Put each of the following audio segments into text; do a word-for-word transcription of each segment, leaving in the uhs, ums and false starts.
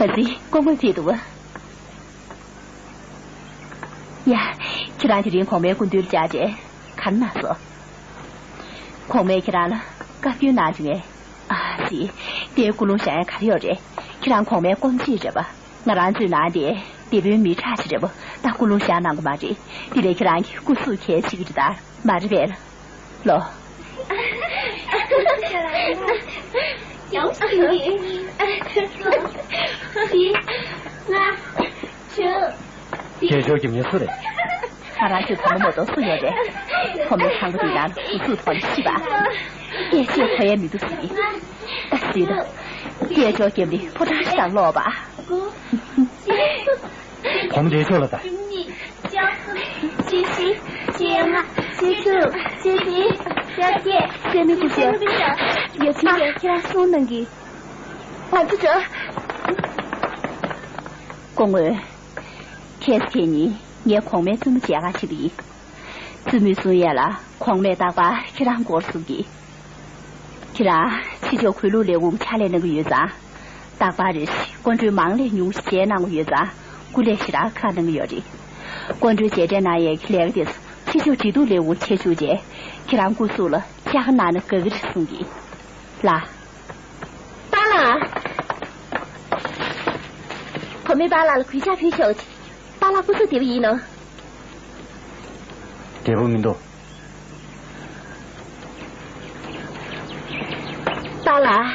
ཨ་ཙི། སྐུ་ངོ་བྱེད་འདུག་བ། ཡ། ཁྱེད་རང་དེ་རིང་གོང་མའི་སྐུ་མདུན་བཅར་རྗེས་ག་རེ་གནང་སོང་། གོང་མས་ཁྱེད་རང་ལ་བཀའ་བཀྱོན་གནང་བྱུང་ངས། ཨ་ཙི། དེའི་སྐུ་རླུང་བཞེངས་ཡ་ག་རེ་ཡོད་རེད། ཁྱེད་རང་གོང་མའི་སྐུ་མཆེད་རེད་པ། ང་རང་ཚོའི་ནང་དེ་སྡེ་དཔོན་མི་དྲག་ཅིག་རེད་པ། ད་སྐུ་རླུང་བཞེངས་གནང་གི་མ་རེད། དེ་ལས་ཁྱེད་རང་གི་སྐུ་གཟུགས་གལ་ཆེ་གི་རེད་ད། མ་རེད་པས། ལོ། རྒྱལ་མཆོག་གི་མི་སུ་རེད། ང་རང་ཚོའི་བུ་མོ་མོ་ཏོ་སུ་ཡོད་རེད། བུ་མོའི་ཁང་པ་འདི་ནང་དུ་སུ་ཐོག་ནས་ཤི་བ། སྐད་ཆ་གོ་ཡ་མི་འདུག་ཟེར་གི། ད་ཟེར་ད། རྒྱལ་མཆོག་རྒྱབ་ནས་ཕོ་བྲང་ཞིག་དང་ལོག་པ། བུ་མོ་རྒྱལ་མཆོག་ལ་ད། བཅུ་བཞི། བཅོ་ལྔ། བཅུ་དྲུག་བཅོ་བདུན། བཅོ་བརྒྱད། སྲས་མོ་སྐུ་ཞབས། ཡབ་ཆེན་གྱིས་ཁྱེད་རང་གསུང་གནང་གི། ང་ཚོ་ཚོ། སྐུ་ངོ། ཁྱེད་ཚོ་ཁྱེད་གཉིས་ངའི་གོང་མའི་བཙུན་མོ་མཇལ་ཁ་ཕྱིན་པ་ཡིན། བཙུན་མོས་གསུང་ཡས་ལ་གོང་མས་རྟག་པར་ཁྱེད་རང་སྐོར་གསུང་གི། ཁྱེད་རང་ཕྱི་ཕྱོགས་གུས་ལུགས་ལས་ཁུངས་ཕྱག་ལས་གནང་གི་ཡོད་ཙང་། རྟག་པར་རེ་བཞིན་སྐུ་མགྲོན་མང་ལས་ཉུང་བཞེས་གནང་གི་ཡོད་ཙང་། སྐུ་ལས་ཞེ་དྲག་ཁག་གནང་གི་ཡོད་རེད། སྐུ་མགྲོན་མཇལ་འཕྲད་གནང་ཡས་ཀྱི་ལས་ཀ་དེ་ཚོ་ཕྱི་ཕྱོགས་འབྲེལ་གཏུག་ལས་ཁུངས་ཆེད་བཅུག་རྗེས། ཁྱེད་རང་སྐུ་གཟུགས་ལ་བཅར་གནང་ན་དགའ་གི་རེད་གསུང་གི། ལགས། པཱ་ལགས། བུ་མོས་པཱ་ལགས་ལ་གུས་ཕྱག་ཕུལ་ཤོག་ཅིག། པཱ་ལགས་སྐུ་གཟུགས་བདེ་པོ་ཡིན་ནམ། བདེ་པོ་མི་འདུག། པཱ་ལགས།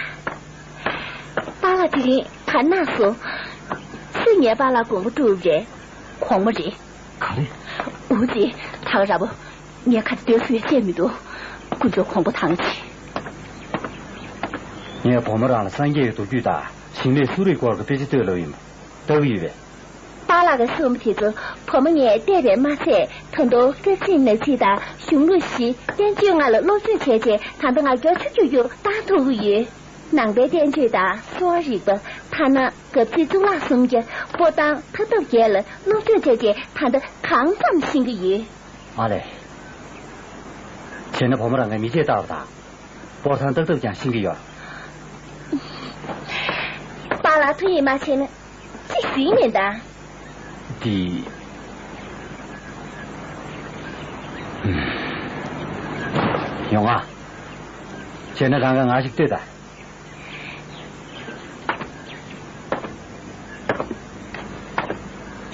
པཱ་ལགས་དེ་རིང་ག་རེ་གནང་སོང་། སུས་ངའི་པཱ་ལགས་དགོངས་པ་བཀྲུས་རེད། གོང་མ་རེད། ག་རེ། འོ་ཙི། ད་ག་ར་བོ། ངས་ཁ་བཏོན་སུ་ཡང་བཤད་མི་འདུག། ཁོ་ཚོ་དགོངས་པ་དྭངས་ཅིག། ངས་བུ་མོ་རང་ལ་སངས་རྒྱས་ཀྱི་མདོ་རྒྱུད་དང་ཞིང་ལས་གསོ་རིག་སྐོར་གྱི་དཔེ་ཆ་བཏོན་ལབ་ཡིན་པ། ལྟ་གི་ཡོད་པས། པཱ་ལགས་ཀྱིས་གསུངས་པ་དེ་ཚོ་བུ་མོ་ངས་བལྟས་པས་མ་ཚད། ད་དུང་སྐྱབས་རྗེ་ནག་རྩིས་དང་གཞུང་ལུགས་བཞི་བསྟན་བཅོས་ལྔ་ལ་སློབ་སྦྱོང་བྱས་རྗེས། ད་ལྟ་ང་རྒྱལ་ཆུང་ཆུང་གཡུག་བཏང་ཐུབ་ཀྱི་ཡོད། ནང་པའི་བསྟན་བཅོས་དང་གསོ་བ་རིག་པ། ཐ་ན་གབ་ཚིག་གཙུག་ལག་སུམ་བརྒྱ། པོ་ཏང་མཐའ་སྟོབས་བརྒྱད་ལ་སློབ་སྦྱོང་བྱས་རྗེས། ད་ལྟ་གང་འཚམ་ཤེས་ཀྱི་ཡོད། ཨ་ལས། བྱས་ན་བུ་མོ་རང་གིས་མི་ཆད་ལྟ་བ་དང་། སྤོར་ཐང་ཏག་ཏག་ཀྱང་ཤེས་ཀྱི་ཡོད། པཱ་ལགས་ཐུགས་ཡིད་མ་ཆེས་ན་ཅིག་གཟིགས་ནས་ད། འདི། ཡོང་ང་། བྱས་ན་རང་ག་ང་ཞིག་ལྟོས་ད།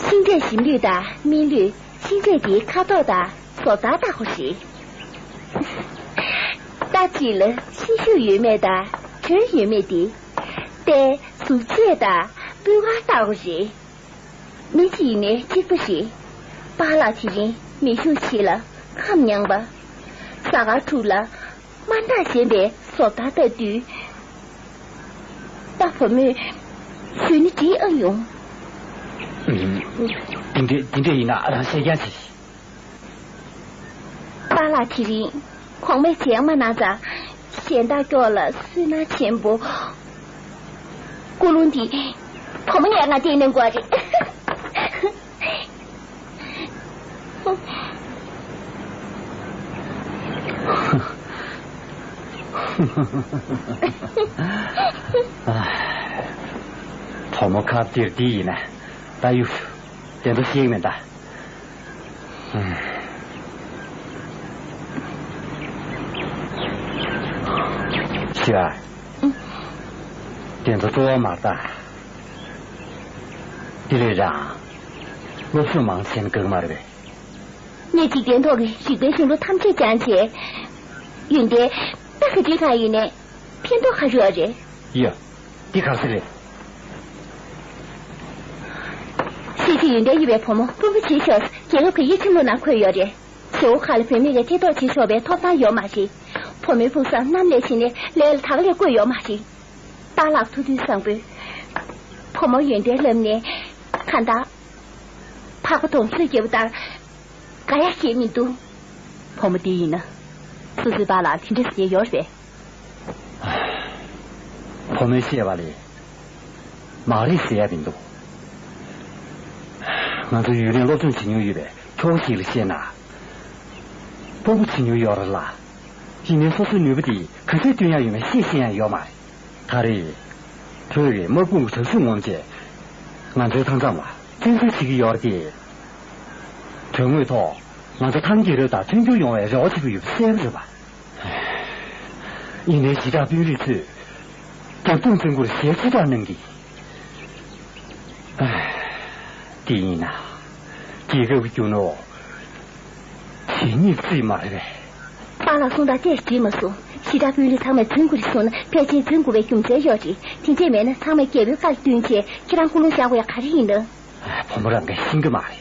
ཤིང་འབྲས་ཞིམ་ལུས་དང་སྨིན་ལུས། ཤིང་འབྲས་དེའི་ཁ་དོག་དང་བཟོ་ལྟ་ལྟ་དགོས་རེད། རྟ་གཅིག་ལ་ཤིང་ཤུག་ཡོད་མེད་དང་དྲོད་ཡོད་མེད་དེ། རྟའི་གཟུགས་བྱད་དང་སྤུས་ཀ་ལྟ་དགོས་རེད། སྨན་དཔྱད་ཡིན་ནའི་གཅིག་པ་རེད། པཱ་ལགས་དེ་རིང་མེ་ཤུགས་ཆེ་ལ་ཁམས་མྱངས་པ། གཟའ་སྐར་དྲུག་ལ། དམར་མདངས་ཞན་པའི་བཟོ་ལྟ་ལྟ་དུས། ད་བུ་མོས་བཟོས་ན་འགྲིག་ཨ་ཡོང་། འདི་འདྲ་འདི་འདྲ་ཡིན་ན་རང་ཤེས་ཀྱང་ཆེ། པཱ་ལགས་དེ་རིང་གོང་མས་མཇལ་མ་གནང་ཙང་། གཞན་དག་སྐྱོ་ལ་བསོད་ནམས་ཆེན་པོ། སྐུ་རླུང་འདི་བུ་མོ་ངས་ང་འདི་ནས་འགོ་རེད། བུ་མོ་ཁ་བདེར་བདེ་ཡིན་ན་ད་ཡུག་དེ་ཚོ་ཤེས་མེད་ད། ཤི་ཨ། དེ་ཚོ་སྤྲོ་བ་མ་ད། དེ་ལས་རང་སློབ་སྦྱོང་མང་བྱས་ན་དགའ་གི་མ་རེད་པས། ངས་འཇིག་རྟེན་ཐོག་གི་རིག་པའི་གཞུང་ལུགས་ཐམས་ཅད་སྦྱངས་བྱས། ཡོན་ཏན་ད་ག་ཚོད་གང་ཡོད་ནས་ཕན་ཐོགས་ག་རེ་ཡོད་རེད། ཡ། འདི་ག་ཚོད་རེད། སྲིད་ཞིའི་ཡོན་ཏན་ཡོད་པའི་བུ་མོ་དཔོན་པོ་བྱེད་ཤོག། རྒྱལ་ཁབ་ཀྱི་ཡིད་ཆེས་ལྷུང་ན་འཁོད་ཡོད་རེད། ཟེའུ་ཁ་ལ་བུད་མེད་ཀྱིས་ཐེ་གཏོགས་བྱེད་ཆོག་པའི་ཐོབ་ཐང་ཡོད་མ་རེད། བུ་མོའི་ཕུགས་བསམ་གནམ་ལས་བྱིན་ནས་ལས་ལ་དག་ལས་བཀོད་ཡོད་མ་རེད། པཱ་ལགས་ཐུགས་མཐུན་བཟང་པོས། བུ་མོར་ཡོན་ཏན་བསླབས་ནས། གང་ལྟར། འཕགས་པ་དམ་ཚིག་རྒྱལ་པོ་ལྟར། དགའ་ཡག་ཤེས་མི་འདུག། བུ་མོ་འདི་ཡིན་ན། སོ་སོའི་པཱ་ལགས་དེ་འདྲ་ཟེར་ཡོད་རེད། བུ་མོས་བཤད་པ་ལས། མ་རེད་ཟེར་ཡ་མི་འདུག། ང་ཚོ་ཡུན་རིང་སློབ་སྦྱོང་བྱེད་མྱོང་ཡོད་པའི་ཁྱོ་ག་ཞིག་ལ་བཤད་ན། དཔོན་པོ་བྱེད་མྱོང་ཡོད་རེད་ལ། ཡིན་ནའི་སོ་སོའི་ནུས་པ་དེ་ག་ཚོད་བཏོན་ཡ་ཡོད་མེད་ཤེས་ཤེས་ཡ་ཡོད་མ་རེད། ད་རེས། བོད་ཀྱི་དམག་དཔུང་གི་དྲག་ཤུགས་ངོམ་བྱས། ང་ཚོའི་མཐའ་མཚམས་ལ་བཙན་འཛུལ་བྱེད་ཀྱི་ཡོད་རེད་དེ། དོན་དངོས་ཐོག་ང་ཚོ་ཐང་རྒྱལ་རབས་དང་མཐུན་འགྱུར་ཡོང་བའི་རེ་བ་བྱེད་ཀྱི་ཡོད་པ་གསལ་པོ་རེད་པ། ཡིན་ནའི་ཞི་དྲག་དཔོན་རིགས་ཚོས་རྒྱབ་དཔུང་བཙན་སྐུལ་ཞེ་ཚ་དྲག་གནང་གི། དེ་ཡིན་ན། རྒྱལ་ཁབ་ཀྱི་རྒྱུ་ནོར་ཇི་སྙེད་བརྩིས་མ་རེད་པས། པཱ་ལགས་གསུང་སྟངས་བལྟས་བྲིས་མ་སོང་། ཞི་དྲག་དཔོན་རིགས་ཚང་མས་བཙན་སྐུལ་སོང་ན་ཕལ་ཆེར་འཛིན་དགོས་པའི་རྒྱུ་མཚན་ཡོད་རེད། དེ་འདྲས་མེད་ན་ཚང་མས་རྒྱལ་པོའི་བཀའ་ལ་བསྟུན་བྱས་ཁྱེད་རང་སྐུ་ལུང་བཤགས་དགོས་ཡ་ག་རེ་ཡིན་ནམ། བུ་མོ་རང་གིས་ཤེས་ཀྱི་མ་རེད།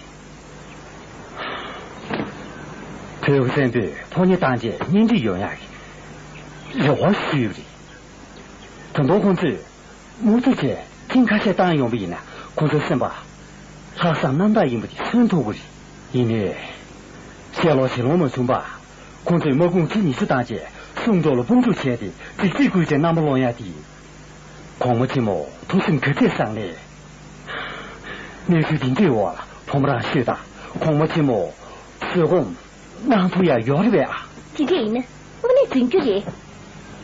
བོད་ཀྱི་བཙན་པོས་ཕོ་ཉ་བཏང་རྗེས་གཉེན་སྒྲིག་ཡོང་ཡག་གི་རེ་བ་ཞུས་པ་རེད། ད་དུང་ཁོང་ཚོས་དམག་འཁྲུག་བྱས་ཐེངས་ཁ་ཤས་བཏང་ཡོང་པ་ཡིན་ན་ཁོང་ཚོའི་སེམས་པ་ལྷག་བསམ་རྣམ་དག་ཡིན་པ་དེ་མཚོན་ཐུབ་ཀྱི་རེད། ཡིན་ནའི། ཤེས་ལོང་བྱེད་ལོང་མ་བྱུང་བར། ཁོང་ཚོས་དམག་དཔུང་ཁྲི་ཉི་ཤུ་བཏང་རྗེས་སུང་ཀྲོའུ་ལ་དཔུང་འཇུག་བྱས་ཏེ་རྫིག་རྫིག་བསྐུལ་རྗེས་རྣམ་པ་ལོང་ཡ་དེ། གོང་མ་ཆེན་མོ་ཐུགས་སེམས་ག་ཚད་བཟང་ལས། གནས་ཚུལ་འདི་འདྲའི་འོག་ལ་བུ་མོ་རང་ཤོད་དང་། གོང་མ་ཆེན་མོ་བཟོད་སྒོམ་གནང་ཐུབ་ཡ་ཡོད་རེད་པས་ཨ། དེ་འདྲ་ཡིན་ན་དངོས་གནས་འཛིན་རྒྱུ་རེད།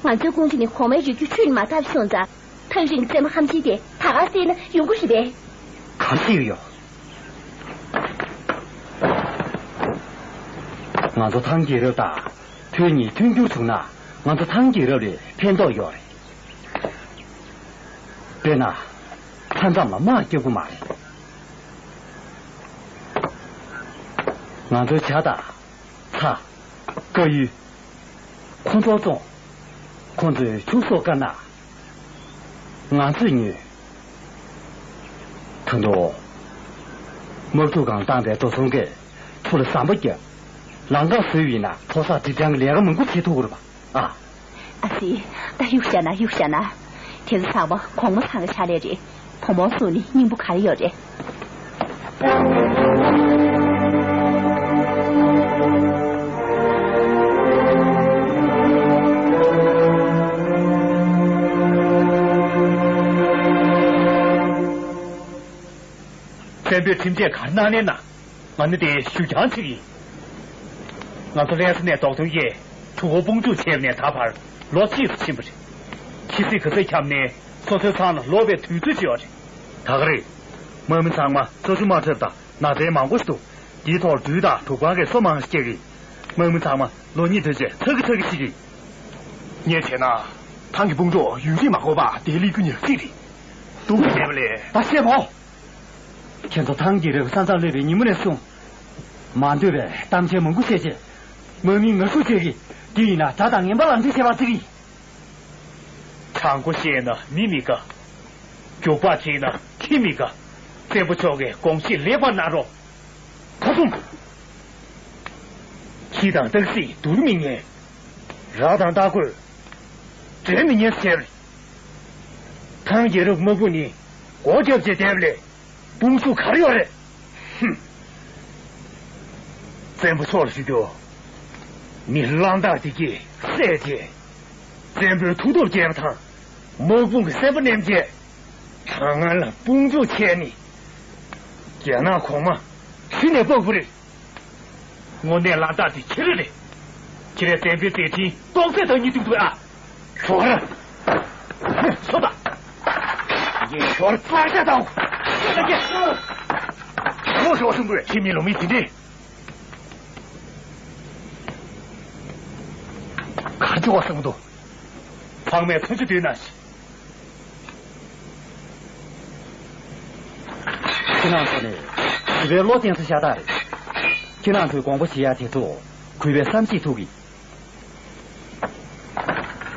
ང་ཚོའི་ཀོང་ཇོ་ནི་གོང་མའི་རིགས་རྒྱུད་ཁྲོད་ནས་མར་བཏབ་སོང་ཙང་། ཐག་རིང་བཙན་མོ་ཧམ་ཆེན་དེ་ད་ག་སེ་ན་ཡོང་གི་རེད་པས། ག་སེ་ཡོད། ང་ཚོ་ཐང་རྒྱལ་རབས་དང་བོད་གཉིས་མཐུན་འགྱུར་བྱུང་ན་ང་ཚོ་ཐང་རྒྱལ་རབས་ལ་ཕན་ཐོགས་ཡོད་རེད། དཔེར་ན། མཐའ་མཚམས་ལ་དམག་རྒྱག་དགོས་མ་རེད། ང་ཚོའི་ཇ་དང་། ཚྭ། དཀར་ཡོལ། ཁོང་ཚོར་བཙོང་། ཁོང་ཚོས་ཕྱུགས་ཟོག་དཀར་ནག་ང་ཚོས་ཉོས། ད་དུང་། དམག་འཁྲུག་སྒང་བཏང་བའི་འགྲོ་སོང་གིས་ཚུར་ལ་ཟམ་པ་བརྒྱབ། ལམ་ཁ་བཟོས་པ་ཡིན་ན་མཐོ་གསར་སྒྲིབ་སྦྱང་གི་ལས་ཀ་མང་པོ་བྱེད་ཐུབ་ཀྱི་རེད་པ། ཨ། ཨ་ཙི། ད་གཡུག་བཞག་ན་གཡུག་བཞག་ན། དེ་ཚོ་ཚང་མ་གོང་མ་ཚང་གི་ཕྱག་ལས་རེད། བུ་མོ་གསུང་ནས་སྙིང་པོ་ག་རེ་ཡོད་རེད། བཙན་པོས་ཁྲིམས་ཆད་ག་རེ་གནང་ནའི་གནང་། ང་ནི་དེ་ཞུ་རྐྱང་བྱེད་ཀྱི་ཡིན། ང་ཚོ་ལྷ་ས་ནས་རྡོག་ཐོན་གྱིས་གྲུ་གུ་དཔུང་འཇུག་བྱས་པ་ནས་ད་བར་ལོ་གཅིག་ཙམ་ཕྱིན་པ་རེད། ཕྱི་སྲིད་ག་ཚོད་འཁྱམས་ནའི་སོ་སོའི་ཚང་ལ་ལོག་པའི་དུས་ཚོད་ཅིག་ཡོད་རེད། ད་ག་རེད། དམག་མི་ཚང་མ་གསོ་བཅོས་མ་ཐེབས་དང་ན་ཚ་མང་པོ་ཞིག་འདུག་དེའི་ཐོག་སྦྲུལ་དང་གྲུབ་ཁང་གིས་སོ་མང་ཞིག་སྐྱེལ་གི། དམག་མི་ཚང་མ་ལོ་གཉིས་དོན་རྗེས་ཚ་གི་ཚ་གི་བྱེད་ཀྱི། ངས་བྱས་ན། ཐང་གི་དཔུང་གྲོགས་ཡུན་རིང་མ་འགོར་བར་དེ་སླེབས་རྒྱུ་ཉག་གཅིག་རེད། སྡུག་པོ་བྱས་པ་ལས། ད་བཤད་མོ། ཁྱེད་ཚོ་ཐང་རྒྱལ་རབས་ས་མཚམས་སླེབས་པའི་ཉིན་མོ་ནས་བཟུང་། མ་འདོད་པའི་གཏམ་འཆལ་མང་པོ་བཤད་རྗེས། དམག་མིའི་ངར་ཤུགས་བཅོས་ཀྱིས་དེ་ཡིན་ན་དགྲ་དང་ངན་པ་ལ་འདྲི་བྱེད་པ་བརྩི་གི། དྲང་པོ་བཤད་ན་མི་མི་དགའ། རྒྱུག་པ་བྱས་ན་ཁྱི་མི་དགའ། བཙན་པོ་མཆོག་གིས་དགོངས་གཞི་ལེགས་པར་གནང་རོགས། ཁ་ཚུམས། ཁྱི་དང་སྟག་གཟིག་སྡུར་མི་ཉན། ར་དང་སྟག་རྒོད་འདྲེ་མི་ཉན་ཟེར། ཐང་རྒྱལ་རབས་དམག་དཔུང་ནི་སྒོ་བརྒྱབ་བྱས་བསྡད་པ་ལས་དཔུང་ཤུགས་ག་རེ་ཡོད་རེད། ཧུམ། བཙན་པོ་མཆོག་ལ་ཞུ་རྒྱུ། མི་གླང་དར་དེ་གིས་བསད་རྗེས། བཙན་པོའི་མཐུ་སྟོབས་རྒྱས་པ་དང་། དམག་དཔུང་གི་སེམས་པ་ནེམ་རྗེས། ད་སྔ་ལ་དཔུང་འཇུག་བྱས་ནི། རྒྱ་ནག་གོང་མ་གཞི་ནས་དཔའ་བོ་རེད། དངོས་གནས་གླང་དར་དེ་ཁྱེད་རང་རེད། ཁྱེད་རང་བཙན་པོའི་མཛད་འཕྲིན་རྟོགས་ཚད་དང་གཉིས་མཐུན་འདུག་ཨ། ཞོར། སོ་ད། ངས་ཞོར་རྩ་ཆ་དང་། ཁྱེད་ལ་སྐྱེ། ཁོ་ཞོར་གསུང་དགོས། ཁྱེད་མི་ལོ་མི་དེ་འདྲས། གར་འགྲོ་བ་གསུང་འདུག་ཚང་མས་ཐུགས་རྗེ་བསྟོད་ན་ཞིག་ཁྱེད་རང་ཚོ་ནི་གུས་པའི་བློ་བརྟན་ས་ཤ་སྟག་རེད། ཁྱེད་རང་ཚོའི་དགོངས་པ་བཞེས་ཡ་དེ་ཚོ་གུས་པས་བསམ་ཤེས་ཐུབ་ཀྱི།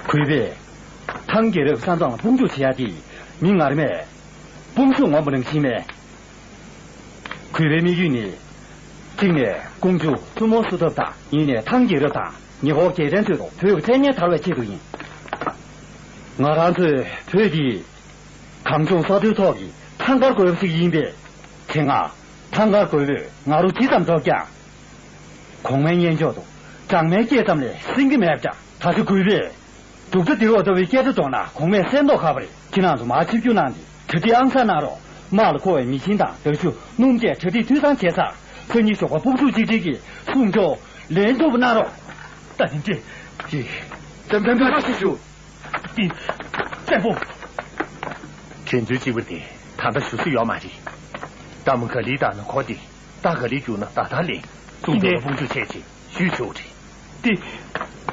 གུས་པས་ཐང་རྒྱལ་རབས་ས་མཚམས་ལ་དཔུང་འཇུག་བྱེད་ཡ་དེ་མི་ངར་མས། དཔུང་ཤུགས་ངོམ་པ་ནང་བཞིན་མས། གུས་པའི་དམིགས་ཡུལ་ནི། གཅིག་ནས་ཀོང་ཇོ་བཙུན་མོ་བསུ་ཐབས་དང་། གཉིས་ནས་ཐང་རྒྱལ་རབས་དང་ཉེ་འཁོར་རྒྱལ་ཕྲན་ཚོའི་ཐོག་བོད་ཀྱི་མཚན་སྙན་དར་བའི་ཆེད་དུ་ཡིན། ང་རང་ཚོས་བོད་འདི་གངས་ལྗོངས་ས་མཐོའི་ཐོག་གི་ཐང་དཀར་རྒོད་པོ་ཞིག་ཡིན་པས། དེ་སྔ་ཐང་དཀར་རྒོད་པོས་ང་རོ་ཇི་ཙམ་བརྒྱབ་ཀྱང་། གོང་མའི་སྙན་ཕྱོགས་སུ་སྦྲང་མའི་སྐད་ཙམ་ལས་ཟིན་གྱི་མེད་པ་འདྲ། ད་ཆ་གུས་པས། འབྲུག་སྒྲ་ལྡིར་བ་ལྟ་བུའི་སྐད་སྒྲ་སྒྲོག་ན་གོང་མས་གསན་མདོག་ཁ་པོ་རེད། ཁྱེད་རང་ཚོ་མར་ཆིབས་བསྒྱུར་གནང་སྟེ་གྲ་སྒྲིག་ཨང་གསར་གནང་རོགས། དམག་ལ་མཁོ་བའི་མེ་ཤིང་དང་མདའ་གཞུ་སྣུམ་བཅས་གྲ་སྒྲིག་འཐུས་ཚང་བྱས་ཚར། སང་ཉིན་ཞོགས་པ་དཔུང་ཚོགས་གཅིག་སྒྲིལ་གྱིས་སུང་ཅོའུ་ལན་འདེབས་གནང་རོགས། ད་ནི་འདྲེ། ཅི། ཙམ་ཙམ་ཙམ་ཞུ་ཞུ། ཏི། བཙན་པོ། དྲན་ཚུལ་གཅིག་པ་དེ་ ད་ལྟ་ཞུ་སྲོལ་ཡོད་མ་རེད། རྟ་མོ་ག་ལེར་བཏང་ན་གོ་དེ། རྟ་ག་ལེར་རྒྱུག་ན་ད་ད་ལེན། གསུང་ཡིན་ཏེ། དོན་ལ་དཔུང་འཇུག་བྱས་རྗེས་ཞུས་ཆོག་རེད། ཏེ།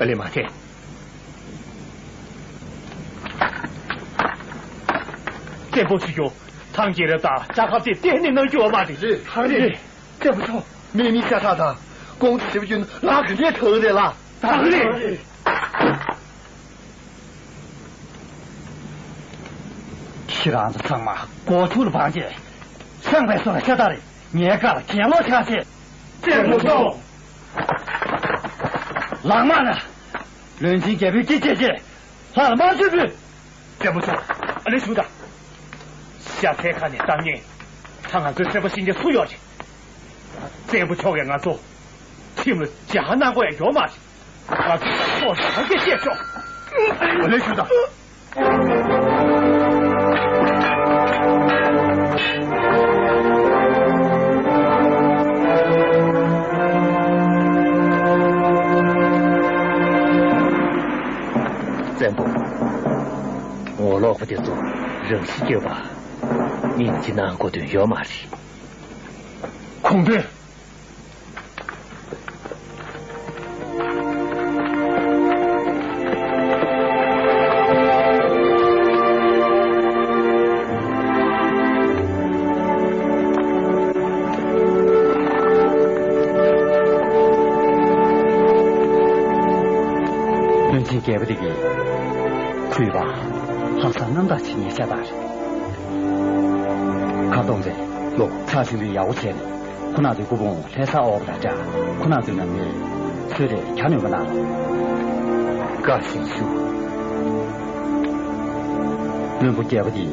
ཨ་ལེ་མ་ཐེ། བཙན་པོ་ཞུ་རྒྱུ། ཐང་རྒྱལ་རབས་དང་ལྕགས་ཁབ་དེ་གཏན་ནས་གནང་རྒྱུ་ཡོད་མ་རེད། རེད། ཧ་རེད། བཙན་པོ་མཆོག་མི་མི་ཤ་ཁྲག་དང་། ཀོང་ཙེ་ཞེ་པོ་ཅིག་ལག་གི་ལས་ཐོག་རེད་ལ། ད་རེད། ཁྱེད་རང་ཚོ་ཚང་མ་སྒོ་ཕྱུགས་ལ་བང་རྒྱལ། སྲང་པའི་སོ་ལ་ཤ་སྟག་རེད། ངའི་བཀའ་ལ་གྱེན་ལོག་ཆགས་ཚེ། བཙན་པོ་མཆོག་ལག་དམར་ལ། བློན་ཆེན་རྒྱལ་པོའི་སྐྱེ་མཆེད་ཅེས། ལྷ་ལ་དམར་མཆོད་ཕུལ། བཙན་པོ་མཆོག་ཨ་ལེ་ཞུ་དང་། ཤ་ཚའི་ཁ་ནས་གཏམ་ངན། ད་ང་ཚོའི་སེམས་པ་ཤེས་མཁན་སུ་ཡོད་རེད། བཙན་པོ་མཆོག་གིས་ང་ཚོ་ཁྲིམས་ལ་སྦྱར་གནང་དགོས་ཡ་ཡོད་མ་རེད། ང་ཚོ་ལ་སོགས་རང་སྐད་བཤད་ཤོག་ཨ་ལེ་ཞུ་དང་། བཙན་པོ། ངོ་ལོག་པ་དེ་ཚོ་རང་ཤི་སྐྱོབ་པ། སྙིང་རྗེ་གནང་དགོས་དོན་ཡོད་མ་རེད། ཁུངས་ལྡན། བློན་ཆེན་རྒྱལ་པོ་དེ་གིས་ཁུས་པ་ལྷག་བསམ་རྣམ་དག་བྱེད་མཁན་ཤ་སྟག་རེད། ཁ་གཏོང་མཛད། ལོ། ཚར་ཞིང་དུ་ཡག་པོ་བྱས་ནས་ཁོ་ན་ཚོའི་སྐུ་ཕུང་ལྷ་ས་འོག་ལ་འདྲ། ཁོ་ན་ཚོའི་ནང་ནས་གསོལ་རས་གྱ་ནོམ་པ་གནང་རོགས། བཀའ་བཞིན་ཞུ། བློན་པོ་རྒྱལ་པོ་འདིས་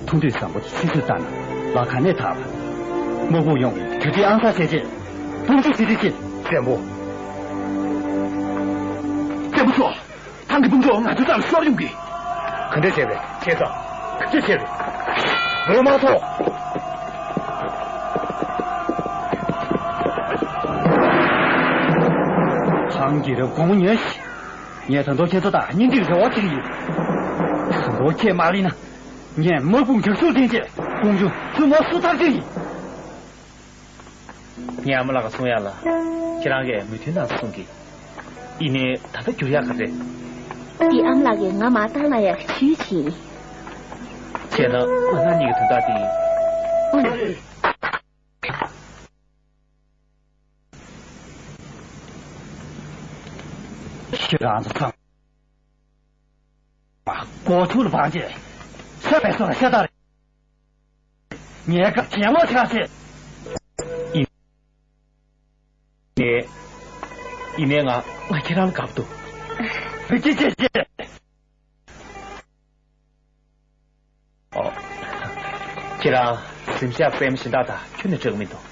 ཐུགས་འདོད་བཟང་པོ་དེ་ཤི་གསོན་བཏང་ན་ལག་ཁ་ནས་ཐར་བ། དམག་དཔུང་ཡོངས་ཀྱི་དུས་ཚོད་ཨང་གསར་བྱས་རྗེས་དཔུང་འཇུག་བྱེད་དུས་ཀྱི་བཙན་པོ། བཙན་པོ་མཆོག་ཐང་གི་དཔུང་ཚོགས་ང་ཚོའི་རྩ་ལ་ཤོར་ཡོང་གི། ག་འདྲ་བྱས་པས། བྱས་ཙང་། ག་འདྲ་བྱས་པས། རོལ་མ་ཐོག་ཐང་གི་རབ་གོང་ཉོན་ཞིག་ངས་ད་དུང་ཁྱེད་ཚོ་དང་གཉེན་སྒྲིག་རེ་བ་བྱེད་ཀྱི་ཡོད། ད་དུང་ཁྱེད་མ་ལེན་ན། ངས་དམག་དཔུང་དྲག་ཤུགས་ལྡན་རྗེས་དཔུང་ཆུང་བཙུན་མོ་སུ་ཐག་གཅོད་ཡིན། ངའི་ཨ་མ་ལགས་ཀྱིས་གསུང་ཡ་ལ། ཁྱེད་རང་གིས་མོས་མཐུན་གནང་གསུང་གི། ཡིན་ནའི་ད་ལྟ་འགྱུར་ཡག་ག་རེད། འདི་ཨ་མ་ལགས་ཀྱིས་ང་མར་བཏང་གནང་ཡག་ཞུས་ཕྱིན། བྱས་ན་ང་རང་གཉིས་ཀྱི་དོན་དག་འདི། ཨ་ནི། ཁྱེད་རང་ཚོ་ཚང་མ་སྒོ་ཕྱུགས་ལ་བང་རྒྱལ། ཤ་བའི་སོ་ལ་ཤ་སྟག་རེད། ངའི་བཀའ་གྱེན་ལོག་ཆགས་ཚེ། ཡིན་ནའི། ཡིན་ནའི་ང་ང་ཁྱེད་རང་ལ་དགའ་པོ་འདུག་རིགས་ཀྱི་ཅེ་ཅེ། ཨོ། ཁྱེད་རང་གཟིམ་ཤག་སྲན་མ་སྦྱིན་བདག་དང་ཁྱོན་ནས་འདྲ་གི་མི་འདུག་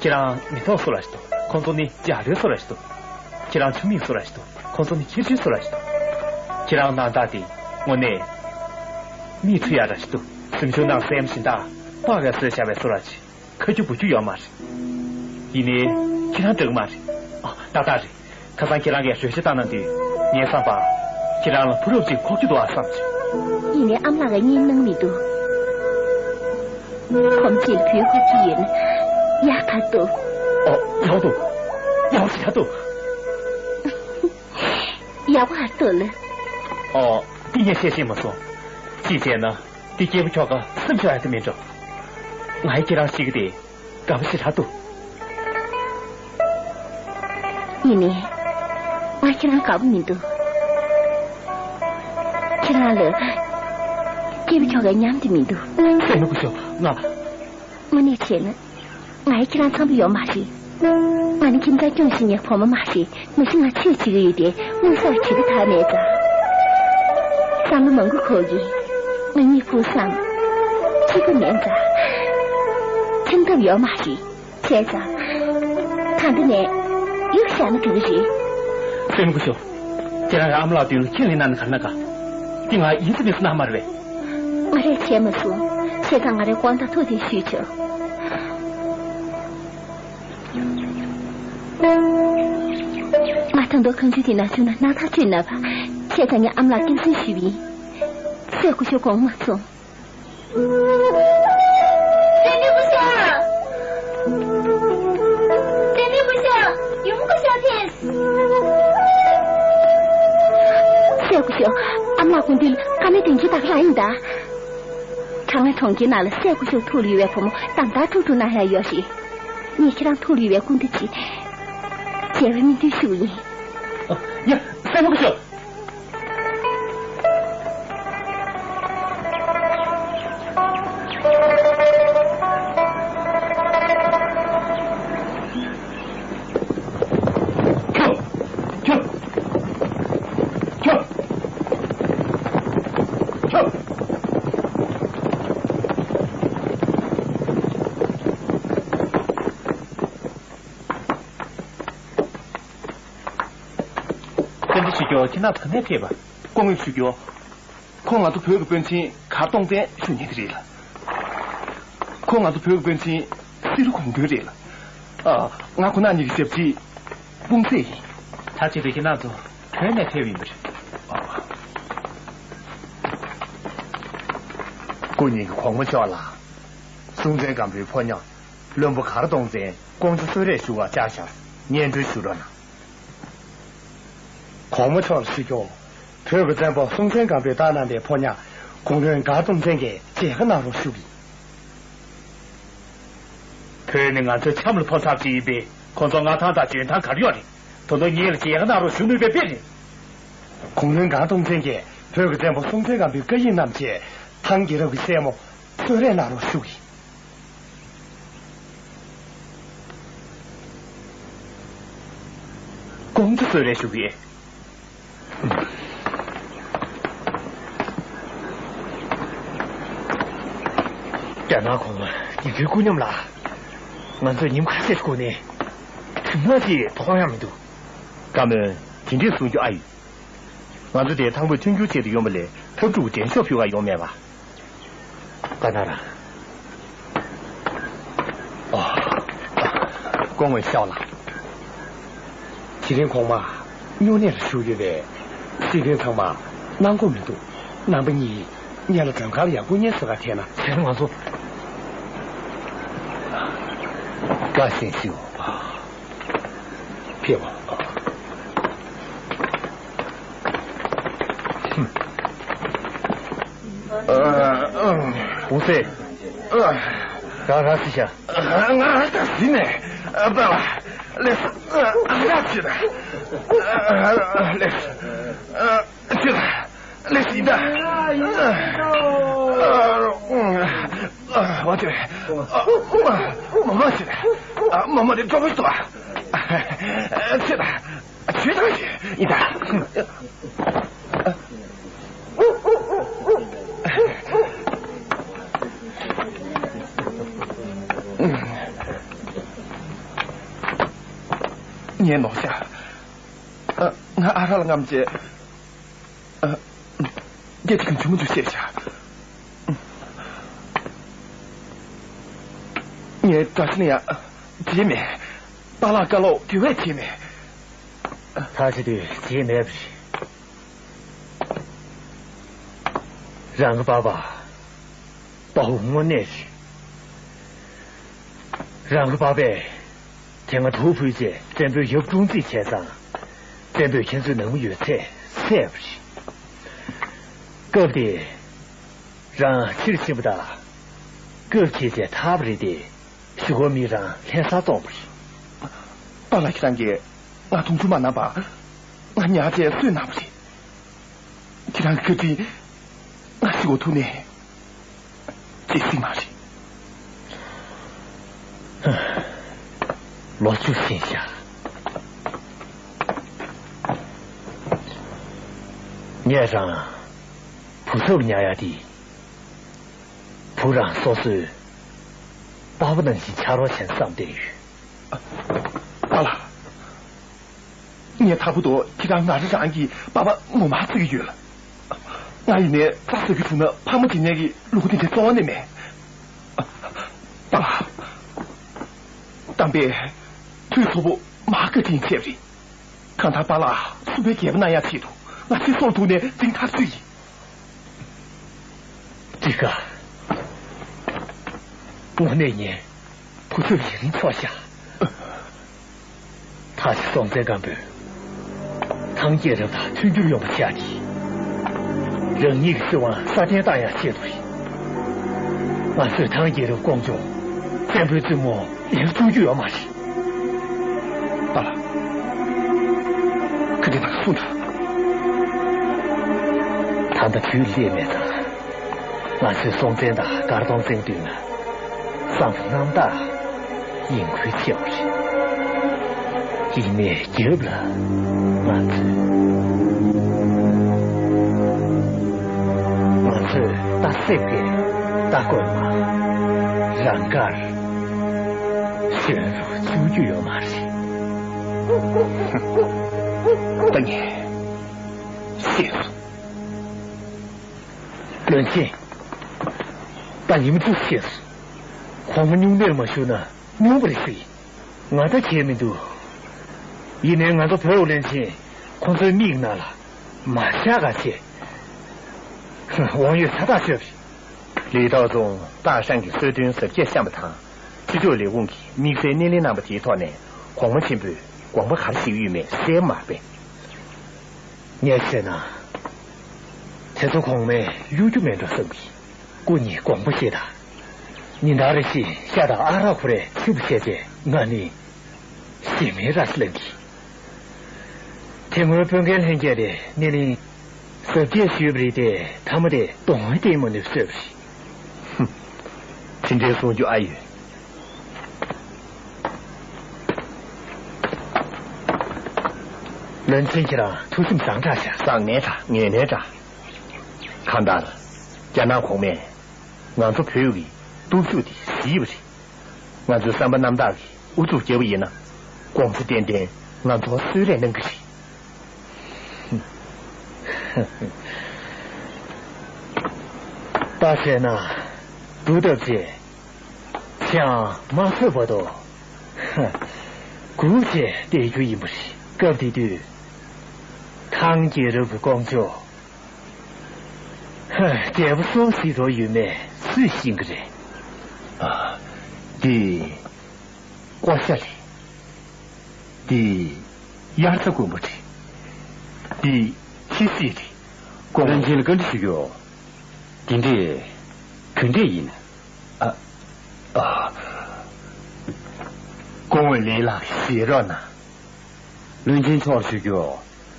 ཁྱེད་རང་མི་ཐོག་སུ་ལ་ཞིག་འདུག་ཁོང་ཚོ་ནི་འཇའ་ལུས་སུ་ལ་ཞིག་འདུག་ཁྱེད་རང་ཆུ་མིག་སུ་ལ་ཞིག་འདུག་ཁོང་ཚོ་ནི་ཁྱི་ཆུ་སུ་ལ་ཞིག་འདུག་ཁྱེད་རང་སྣང་དག་དེ་དངོས་གནས་མིག་འཁྲུལ་ཡག་འདྲ་ཞིག་འདུག་གཟིམ་ཤག་ནང་སྲན་མ་སྦྱིན་བདག་པགས་ཀྱིས་བཟོས་བཞག་པའི་སུ་ལ་ཞིག་ཁ་རྒྱུ་བུ་རྒྱུ་ཡོད་མ་རེད། ཡིན་ནའི་ཁྱེད་རང་འདྲ་གི་མ་རེད། ཨ། ཏག་ཏག་རེད། ཁ་སང་ཁྱེད་རང་གིས་རོལ་ཆ་བཏང་གནང་དུས་ངའི་བསམ་པར་ཁྱེད་རང་ལ་བུ་རབ་ཅིག་འཁོར་རྒྱུ་འདུག་ཨ་བསམ་བྱུང་། ཡིན་ནའི་ཨ་མ་ལགས་ཀྱིས་བརྙས་གནང་མི་འདུག་གོམས་ཆེད་བུ་འཁོར་གྱི་ཡོད་ན་ཡག་ག་འདུག་ཨོ། ཡག་འདུག་ཡག་པོ་ཞེ་དྲག་འདུག་ཡག་པོ་ཨ་འདུག་ལ། ཨོ། འདི་ངས་བཤད་ཤེས་མ་སོང་། ཅི་བྱས་ན། འདི་སྐྱེས་བུ་ཁྱོ་ག་སེམས་ཤོར་ཡ་དེ་མིན་འགྲོ། ང་ཡི་ཁྱེད་རང་ཤི་གི་དེ་དགའ་པོ་ཞེ་དྲག་འདུག་ཡིན་ནའི། ང་ཁྱེད་རང་དགའ་པོ་མི་འདུག་ཁྱེད་རང་ལ་སྐྱེས་བུ་ཁྱོ་གའི་ཉམས་དེ་མི་འདུག་སྲས་མོ་སྐུ་ཞབས། ང་། དངོས་གནས་བྱས་ན། ང་ཡི་ཁྱེད་རང་འཚམ་པོ་ཡོད་མ་རེད། ང་ནི་ཁྱིམ་ཚང་སྐྱོང་ཤེས་མཁན་བུ་མོ་མ་རེད། མ་གཞི་ང་ཆོས་བྱེད་ཀྱི་ཡོད་དེ་དངོས་ཟོག་བྱེད་ཀྱི་ཐག་མེད་ཙང་། བསམ་བློ་མང་པོ་འཁོར་གྱིས། ང་གཉིད་ཁུག་སོང་། འཆི་ཁ་མེད་ཙང་། འཆམ་ཐབས་ཡོད་མ་རེད། བྱས་ཙང་། ད་ལྟ་ནས་གཡུག་བཞག་ན་འགྲིག་གི་རེད། སྲས་མོ་སྐུ་ཞབས། ཁྱེད་རང་གི་ཨ་མ་ལགས་མདུན་ལ་ཁས་ལེན་གནང་ན་ག་རེ་གནང་ག་འདི་ང་ཡིན་གཅིག་མིན་གཅིག་གནང་མ་རེད་པས། ང་རས་བྱས་མ་སོང་། བྱས་ཙང་ང་རའི་དགོངས་དག་ཐུགས་རྗེ་ཞུས་ཆོག་ང་ད་དུང་གངས་ཆུ་དེ་ན་བྱུང་ན་སྣང་ཐག་ཆོད་ན་བ། བྱས་ཙང་ངས་ཨ་མ་ལགས་སྐྱབས་སེམས་ཞུས་པ་ཡིན། སྲས་སྐུ་ཞབས་དགོངས་མ་ཚོམས། ཨ་མ་ལགས། སྐུ་མདུན་བཀའ་མོལ་དོན་གྱི་བདག་རང་ཡིན་ད། ཁྲང་ཨན་གྲོང་ཁྱེར་ནང་ལ་སྲས་སྐུ་ཞབས་ཐུགས་ལ་ཡོད་པའི་བུ་མོ་ཏན་ཏན་ཐུག་ཐུག་གནང་ཡ་ཡོད་རེད། ངས་ཁྱེད་རང་ཐུགས་ལ་ཡོད་པའི་སྐུ་མདུན་གྱི་མཇལ་བའི་སྨོན་འདུན་ཞུ་ཡིན། ཡ། སྲས་མོ་སྐུ་ཞབས། ཁྱོད། ཁྱོད། ཁྱོད། ཁྱོད། བཀའ་འདྲི་ཞུ་རྒྱུ། ཁྱེད་རང་ག་ནས་ཕེབས་པ། སྐུ་ངོ་ཞུ་རྒྱུ། ཁོང་ང་ཚོ་བོད་ཀྱི་དཔོན་ཆེན་མགར་སྟོང་བཙན་ཞུ་མཁན་དེ་རེད་ལ། ཁོང་ང་ཚོ་བོད་ཀྱི་དཔོན་ཆེན་སེ་རུ་གོང་དཔོན་རེད་ལ། ཨ། ང་ཁོ་ན་གཉིས་ཀྱི་ཞབས་ཕྱི་སྤུན་མཆེད་ཡིན། ད་ཆེད་དུ་ཁྱེད་རང་ཚོ་བོད་ནས་ཕེབས་ཡིན་པ་རེད། སྐུ་ཉིད་ཀྱི་གོང་མ་མཆོག་ལ། སྲོང་བཙན་སྒམ་པོའི་ཕོ་ཉ་བློན་པོ་མགར་སྟོང་བཙན་ཀོང་ཇོ་གསོལ་རས་ཞུ་བར་བཅར་བཞག་སྙན་སྒྲོན་ཞུ་རོགས་གནང་། གོང་མ་མཆོག་ལ་ཞུ་རྒྱུ། བོད་ཀྱི་བཙན་པོ་སྲོང་བཙན་སྒམ་པོས་བཏང་གནང་བའི་ཕོ་ཉ་གུང་བློན་མགར་སྟོང་བཙན་གྱིས་མཇལ་ཁ་གནང་རོགས་ཞུ་གི། བོད་ནི་ང་ཚོའི་ཆམ་ལ་ཕོག་ཚར་ཅིག་ཡིན་པས། ཁོང་ཚོ་མངའ་ཐང་དང་འཇོན་ཐང་ག་རེ་ཡོད་རེད། ད་དུང་ངེད་ལ་མཇལ་ཁ་གནང་རོགས་ཞུ་ནུས་པའི་དཔེ་རེད། གུང་བློན་མགར་སྟོང་བཙན་གྱིས་བོད་ཀྱི་བཙན་པོ་སྲོང་བཙན་སྒམ་པོའི་བཀའ་ཡིག་བསྣམས་བྱས། ཐང་རྒྱལ་རབས་ཀྱི་སྲས་མོ་གསོལ་རས་གནང་རོགས་ཞུ་གི། ཀོང་ཇོ་གསོལ་རས་ཞུ་གི། རྒྱ་ནག་གོང་མ་ཉིན་ཐོའི་སྐུ་ཉམས་ལ། ང་ཚོས་ཉིན་ཁ་ཤས་སྒུག་ནས་གྲིབ་ནག་ཅིག་མཐོང་ཡ་མི་འདུག་བཀའ་མོལ་དེ་འདྲས་གསུང་རྒྱུ་ཨ་ཡོད། ང་ཚོ་དེ་ཐང་པོས་མཐུན་འགྱུར་བྱེད་དུ་ཡོང་བ་ལས་འཐབ་འཁྲུག་འགྲན་ཤོག་ཕུལ་བ་ཡོང་མེད་པ། ག་ན་ར། ཨོ། སྐུ་ངོ་ཤོག་ལ། དེ་རིང་གོང་མ་སྨྱུང་གནས་ལ་བཞུགས་ཡོད་པས། སྲིད་དོན་ཚང་མ་གནང་དགོས་མི་འདུག་རྣམ་པ་གཉིས་ཉེ་ལ་མགྲོན་ཁང་ལ་ཡར་སྐུ་ཉལ་གསོལ་ག་ཐད་ན། བྱས་ན་ང་ཚོ། བཀའ་བཞིན་ཞུ། ཕེབས་པ། ཨ། ཨ། འོང་ཟེར། ཨ། རང་རང་ཟེར་བྱ། ང་རང་ད་ཟིན་ནས། ཨ། པ་ལ། ལེགས། ཨ། ལེགས། ཨ། ལེགས། ཡིན་ད། ཨ། ཨ། བ་ཅོ། ཨ། མ་མ་ཟེར། ཨ། མ་མ་དེ་གྲོགས་པོ་ཞིག་ཏུ། ཨ། ཆེ་ད། ཆོས་དང་ཡིན་ད། ངའི་ནོར་ཤ། ཨ། ང་ཨ་ར་ལ་རྔམ་བྱས། ཨ། སྐད་ཅིག་གིས་མཇུག་མ་མཇུག་བཤད་བྱ། ངས་དགྲ་ཤ་ནི་ཡང་བརྗེད་མེད། པཱ་ལགས་བཀའ་སློབ་དེ་བས་བརྗེད་མེད། ད་བྱེད་དུས་བརྗེད་མེད་པ་རེད། རང་གི་པ་ཕ། དཔའ་བོ་དངོས་གནས་རེད། རང་གི་པ་ཕས་དེ་སྔ་དུག་ཕུལ་རྗེས་བཙན་པོའི་ཡབ་བཀྲོངས་རྩིས་བྱས་ཙང་། བཙན་པོས་ཁྱེད་ཚོའི་ནང་མི་ཡོད་ཚད་བསད་པ་རེད། སྐབས་དེ་རང་ཕྱིར་ཕྱིན་པ་དང་། སྐབས་ཁྱེད་ཚོས་ཐར་པ་རེད་དེ། གཞུག་གུ་མི་རང་ལྷ་སར་བཙོངས་པ་རེད། པཱ་ལགས་ཁྱེད་རང་གིས་ང་མཐོང་ཆུང་མ་གནང་པ། ང་ཉར་བྱས་གསོས་གནང་བ་རེད། ཁྱེད་རང་གི་བཀའ་དྲིན་ང་ཤི་གོ་ཐུག་ནས་བརྗེད་སྲིད་མ་རེད། ལོ་བཅུ་ཕྱིན་ཤག་ངས་རང་བུ་ཚབ་ཉར་ཡ་དེ། བུ་རང་སོ་སོའི་པ་ཕ་ནང་བཞིན་ཆགས་རོགས་བྱས་བསམ་བསྡད་ཡོད། པཱ་ལགས། ངས་ད་བར་དུ་ཁྱེད་རང་ང་རང་རང་གི་པ་ཕ་ངོ་མ་བརྩི་གི་ཡོད་ལ། ང་ཡིན་ནའི་རྩྭ་ཟ་རྒྱུ་བྱུང་ན་ཕ་མ་བྱེད་མཁན་གྱི་ལུས་པོ་དེ་འདྲའི་གཙོ་བོ་ནི་མེད། པཱ་ལགས། གཏམ་དཔེ། དུས་ཐོབ་པོ་མ་བཀའ་དྲིན་ཆེ་བ་རེད། གང་ལྟར་པཱ་ལགས་སུམ་པའི་རྒྱལ་པོ་གནང་ཡག་ཆེད་དུ་ང་ཚེ་སྲོག་བློས་གཏོང་ནས་འཛིང་ཐག་ཆོད་ཡིན། འདི་ག་དངོས་གནས་ངས་བུ་ཚབ་ཡིན་རིན་ཆོག་ཤག་ད་ཆ་སྲོང་བཙན་སྒམ་པོས་ཐང་རྒྱལ་རབས་དང་མཐུན་འགྱུར་ཡོང་བ་བྱས་ཏེ། རང་ཉིད་ཀྱི་སྲིད་དབང་སྲ་བརྟན་བཏང་ཡག་ཆེད་དུ་རེད། ང་ཚོས་ཐང་རྒྱལ་རབས་ཀོང་ཇོ་བཙན་པོའི་བཙུན་མོ་ལེན་བཅུག་རྒྱུ་ཡོད་མ་རེད། ཨ་ལ། ཁ་འདི་ཕར་གསུངས་དང་། ད་ལྟ་དུས་སླེབས་མེད་ཙང་། ང་ཚོས་སྲོང་བཙན་དང་མགར་སྟོང་བཙན་བསྡུས་ན། བསམ་པ་རྣམ་དག་ཡིན་ཁུལ་ཆེ་བ་རེད། ཡིན་ནའི་རྒྱབ་ལ་ང་ཚོས། ང་ཚོས་རྟ་གསེབ་ཀྱི་རྟ་རྒོད་མ་རང་དགར་གཞོན་རུ་བཅུག་རྒྱུ་ཡོད་མ་རེད། ད་ངས་ཤེས་སོང་། བློན་ཆེན། ད་ཉིན་མོ་ཚུགས་ཤེས་སོང་། གོང་མ་སྨྱུང་གནས་མ་ཞུ་ན་སྨྱུང་པ་རེད་ཞུ་ཡིན། ང་ད་བྱས་མི་འདུག་ཡིན་ནའི་ང་ཚོ་བོད་བློན་ཆེན་ཁོང་ཚོའི་མིག་ནང་ལ་མ་ཤར་ག་བྱས། དབང་ཡོད་ས་ཐག་ཆོད་རེད། ལི་ཐའོ་ཙུང་ཏཱ་ཧྲན་གྱི་གསོལ་སྟོན་གཟབ་རྒྱས་བཤམས་པ་དང་། སྤྱི་ཚོགས་ལས་ཁུངས་ཀྱིས་དམིགས་བསལ་སྣེ་ལེན་གནང་བ་དེའི་ཐོག་ནས་གོང་མ་ཆེན་པོས་དགོངས་པ་ག་རེ་བཞེས་ཀྱི་ཡོད་མེད་གསལ་པོ་མ་རེད་པས། ངས་བཤད་ན། དེ་ཚོ་གོང་མས་གཡོ་སྒྱུ་མེད་འགྲོ་བསམ་གྱི། སྐུ་ཉིད་དགོངས་པ་བཞེས་དང་། ཉིན་ལྟར་རེ་བཞིན་ཤ་དང་ཨ་རག་ཁོ་རས་འཐུང་བ་བྱས་རྗེས་ང་ནི་གཞན་མའི་ར་ས་ལེན་གྱི། དེ་སྔོན་དཔོན་རྒན་ལྷན་རྒྱས་དེ་སྣེ་ལེན་གཟབ་རྒྱས་ཞུས་པ་རེད་དེ་མཐའ་མ་དེ་གདོང་བསྟན་མ་ནུས་བཟོས་པ་རེད། ཧུམ། དེ་འདྲའི་གསུང་རྒྱུ་ཨ་ཡོད། བློན་ཆེན་ཁྱེད་རང་ཐུགས་སེམས་བཟང་དྲགས་ཤག་བཟང་ངན་དྲག་ངན་ངན་དྲག་གང་ལྟར། རྒྱ་ནག་གོང་མས་ང་ཚོ་བོད་ཀྱི་སྟོབས་ཤུགས་དེ་གཟིགས་པ་རེད། ང་ཚོའི་བསམ་པ་རྣམ་དག་གིས་ཨུ་ཚུགས་བརྒྱབ་པ་ཡིན་ན། གོང་ས་ཏན་ཏན་ང་ཚོར་གསོལ་རས་གནང་གི་རེད། ད་བྱས་ན་སྒྲུབ་ཐབས་བྱས། ཅང་མ་བཟོད་བར་དུ་སྒུག་བྱས་བསྡད་རྒྱུ་ཡིན་པ་རེད། སྐབས་དེ་དུས་ཐང་རྒྱལ་རབས་ཀྱི་ཀོང་ཇོ་རྒྱལ་པོ་སུ་གཟིགས་རོགས་ཡོད་མེད་སུས་ཤེས་ཀྱི་རེད། ཨ། འདི་ཀོ་ཤ་རེད། འདི་དབྱར་རྩྭ་དགུན་འབུ་རེད། འདི་ཕྱི་སྲིད་རེད། ཀོང་། བློན་ཆེན་ལ་བཀའ་འདྲི་ཞུ་རྒྱུ། འདི་འདྲས་ག་འདྲས་ཡིན། ཨ། ཨ། སྐུ་ངོ་ལི་ལགས་ཞུ་རོགས་གནང་། བློན་ཆེན་མཆོག་ཞུ་རྒྱུ།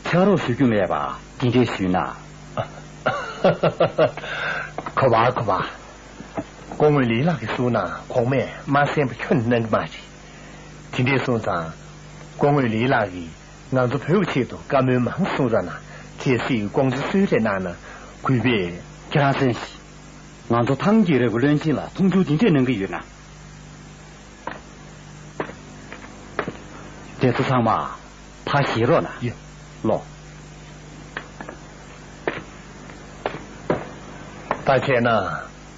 ཕྱག་རོགས་ཞུ་རྒྱུ་མེད་པ་འདི་འདྲས་ཞུས་ན། གོ་བ་གོ་བ། སྐུ་ངོ་ལི་ལགས་ཀྱིས་གསུངས་ན་གོང་མས་མ་གསན་པ་ཁྱོན་གནང་གི་མ་རེད། དེ་འདྲས་སོང་ཙང་། སྐུ་ངོ་ལི་ལགས་ཀྱིས་ང་ཚོ་བོད་ཀྱི་ཆེད་དུ་བཀའ་མོལ་མང་གསུང་རོགས་གནང་། གལ་སྲིད་ཀོང་ཇོ་གསོལ་རས་གནང་ན་གུས་པས། ཁྱེད་རང་གསན་ཞིག་ང་ཚོ་ཐང་རྒྱལ་རབས་ཀྱི་བློན་ཆེན་ལ་མཐོང་ཆུང་དེ་འདྲས་གནང་གི་ཡོད་ན། དེ་ཚོ་ཚང་མ་ཕར་བཞེས་རོགས་གནང་། ཡ། ལོ། ད་བྱས་ན་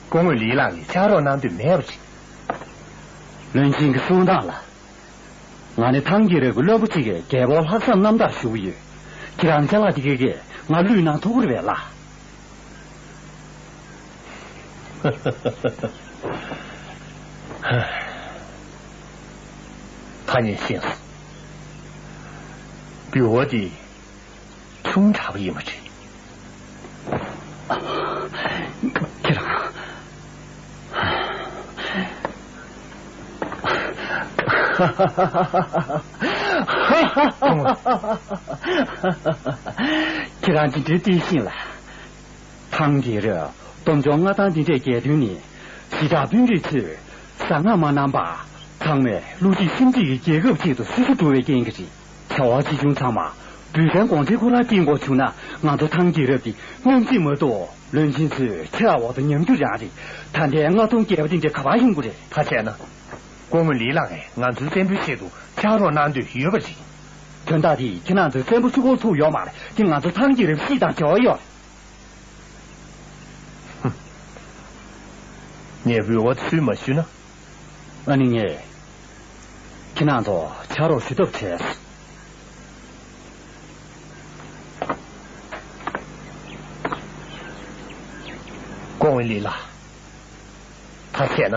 སྐུ་ངོ་ལི་ལགས་ཀྱིས་ཕྱག་རོགས་གནང་འདོད་མེད་པ་རེད། བློན་ཆེན་གྱི་གསུང་སྟངས་ལ། ང་ནི་ཐང་རྒྱལ་རབས་ཀྱི་བློན་པོ་གཅིག་གི་རྒྱལ་པོ་ལྷག་བསམ་རྣམ་དག་ཞུ་གི་ཡོད། ཁྱེད་རང་ཅ་ལག་འདི་གས་ཀྱིས་ང་བླུད་གནང་ཐུབ་ཀྱི་རེད་པས་ལགས། ད་ངས་ཤེས་སོང་། འབུལ་བ་འདི་ཆུང་དྲགས་པ་ཡིན་པ་རེད། ཁྱེད་རང་། ཁྱེད་རང་ཅི་འདྲའི་བརྟན་ཤིང་ལ། ཐང་རྒྱལ་རབས་སྟོབས་འབྱོར་མངའ་ཐང་འདི་འདྲས་རྒྱས་དོན་ནི། ཞི་དྲག་དཔོན་རིགས་ཚོས་གསང་སྔགས་མ་གནང་བར། ཚང་མས་བློ་གཅིག་སེམས་གཅིག་གིས་རྒྱལ་ཁབ་ཆེད་དུ་སོ་སོ་འགྲོ་བའི་རྐྱེན་གྱིས་རེད། བྱ་བ་ཆེ་ཆུང་ཚང་མ་བུ་ཆེན་གོང་ཆེན་ཁོ་རང་སྐྱེལ་དགོས་བྱུང་ན། ང་ཚོ་ཐང་རྒྱལ་རབས་འདི་སྙོམས་སྒྲིག་མ་གཏོགས། བློན་ཆེན་ཚོས་ཁྱེད་རང་འོག་ཏུ་ཉམས་རྒྱུ་རང་རེད། ད་ལྟའི་མངའ་སྟོང་རྒྱལ་བ་དེ་འདྲ་ག་པར་ཡོང་གི་རེད། ད་བྱས་ན། སྐུ་ངོ་ལི་ལགས་ཀྱིས་ང་ཚོའི་བཙན་པོའི་ཆེད་དུ་ཕྱག་རོགས་གནང་འདོད་ཡོད་པ་རེད། དོན་དག་དེ་ཁྱེད་རང་ཚོའི་བཙན་པོ་ཆུ་འཁོར་ཚུགས་ཡོད་མ་རེད། དེ་ང་ཚོ་ཐང་རྒྱལ་རབས་སྲིད་དང་འབྲེལ་བ་ཡོད་རེད། ངས་འབུལ་བ་ཚུར་མ་ཞུས་ན། ཨ་ནི་ངས་ཁྱེད་རང་ཚོ་ཕྱག་རོགས་ཞུ་ཐབས་བྱས། སྐུ་ངོ་ལི་ལགས། ཐག་བཅད་ན།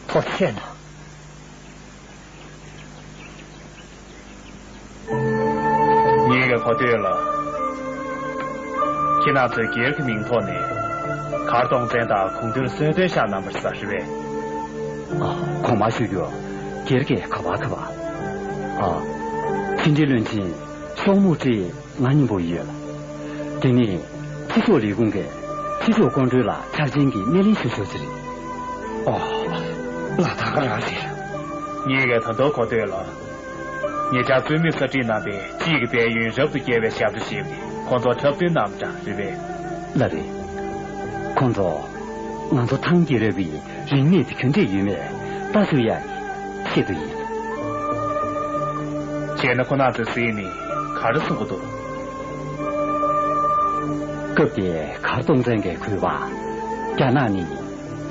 ཐག་བཅད་ན། ངེད་ཀྱི་གོ་ཐོས་ལ། ཁྱེད་རང་ཚོས་སྒེར་གྱི་མིང་ཐོག་ནས་གར་སྟོང་བཙན་དང་གུང་ཐུན་གསོལ་སྟོན་བཞག་གནང་བ་རེད་ཟེར་བས། ཨ། གོང་མ་ཞུ་རྒྱུ། སྒེར་གྱི་ག་བ་ག་བ། ཨ། ཕྱི་འབྲེལ་བློན་ཆེན་ཤོག་མུ་ཁྲི་ང་མཉམ་པོ་ཡོད་ལ། དེ་ནས་ཕྱི་ཕྱོགས་ལས་ཁུངས་ཀྱི་ཕྱི་ཕྱོགས་སྐུ་མགྲོན་ལ་འཆར་ཅན་གྱི་སྣེ་ལེན་ཞུ་ཞུ་ཅི་རེད། ཨོ། ལ་དྭགས་རང་རེད། ངེད་ཀྱིས་ད་དུང་གོ་ཐོས་ལ། ཉེ་ཆར་བཙུན་མོས་གསར་སྒྲིག་གནང་བའི་དཔྱིད་ཀྱི་དཔལ་ཡོན་རབ་ཏུ་རྒྱས་པའི་ཞབས་བྲོ་ཞེས་པ་དེ་ཁོང་ཚོར་འཁྲབ་སྟོན་གནང་བ་འདྲ་རེད་པས། ལགས་རེད། ཁོང་ཚོ་ང་ཚོ་ཐང་རྒྱལ་རབས་ཀྱི་རིག་གནས་དེ་ག་འདྲས་ཡོད་མེད་ལྟ་ཚུལ་ཡག་གི་ཆེད་དུ་ཡིན། བྱས་ན་ཁོ་རང་ཚོས་གཟིགས་ནས་ག་རེ་གསུང་གི་འདུག་སྐབས་དེའི་གར་སྟོང་བཙན་གྱིས་འཁོད་པ། རྒྱ་ནག་ནི་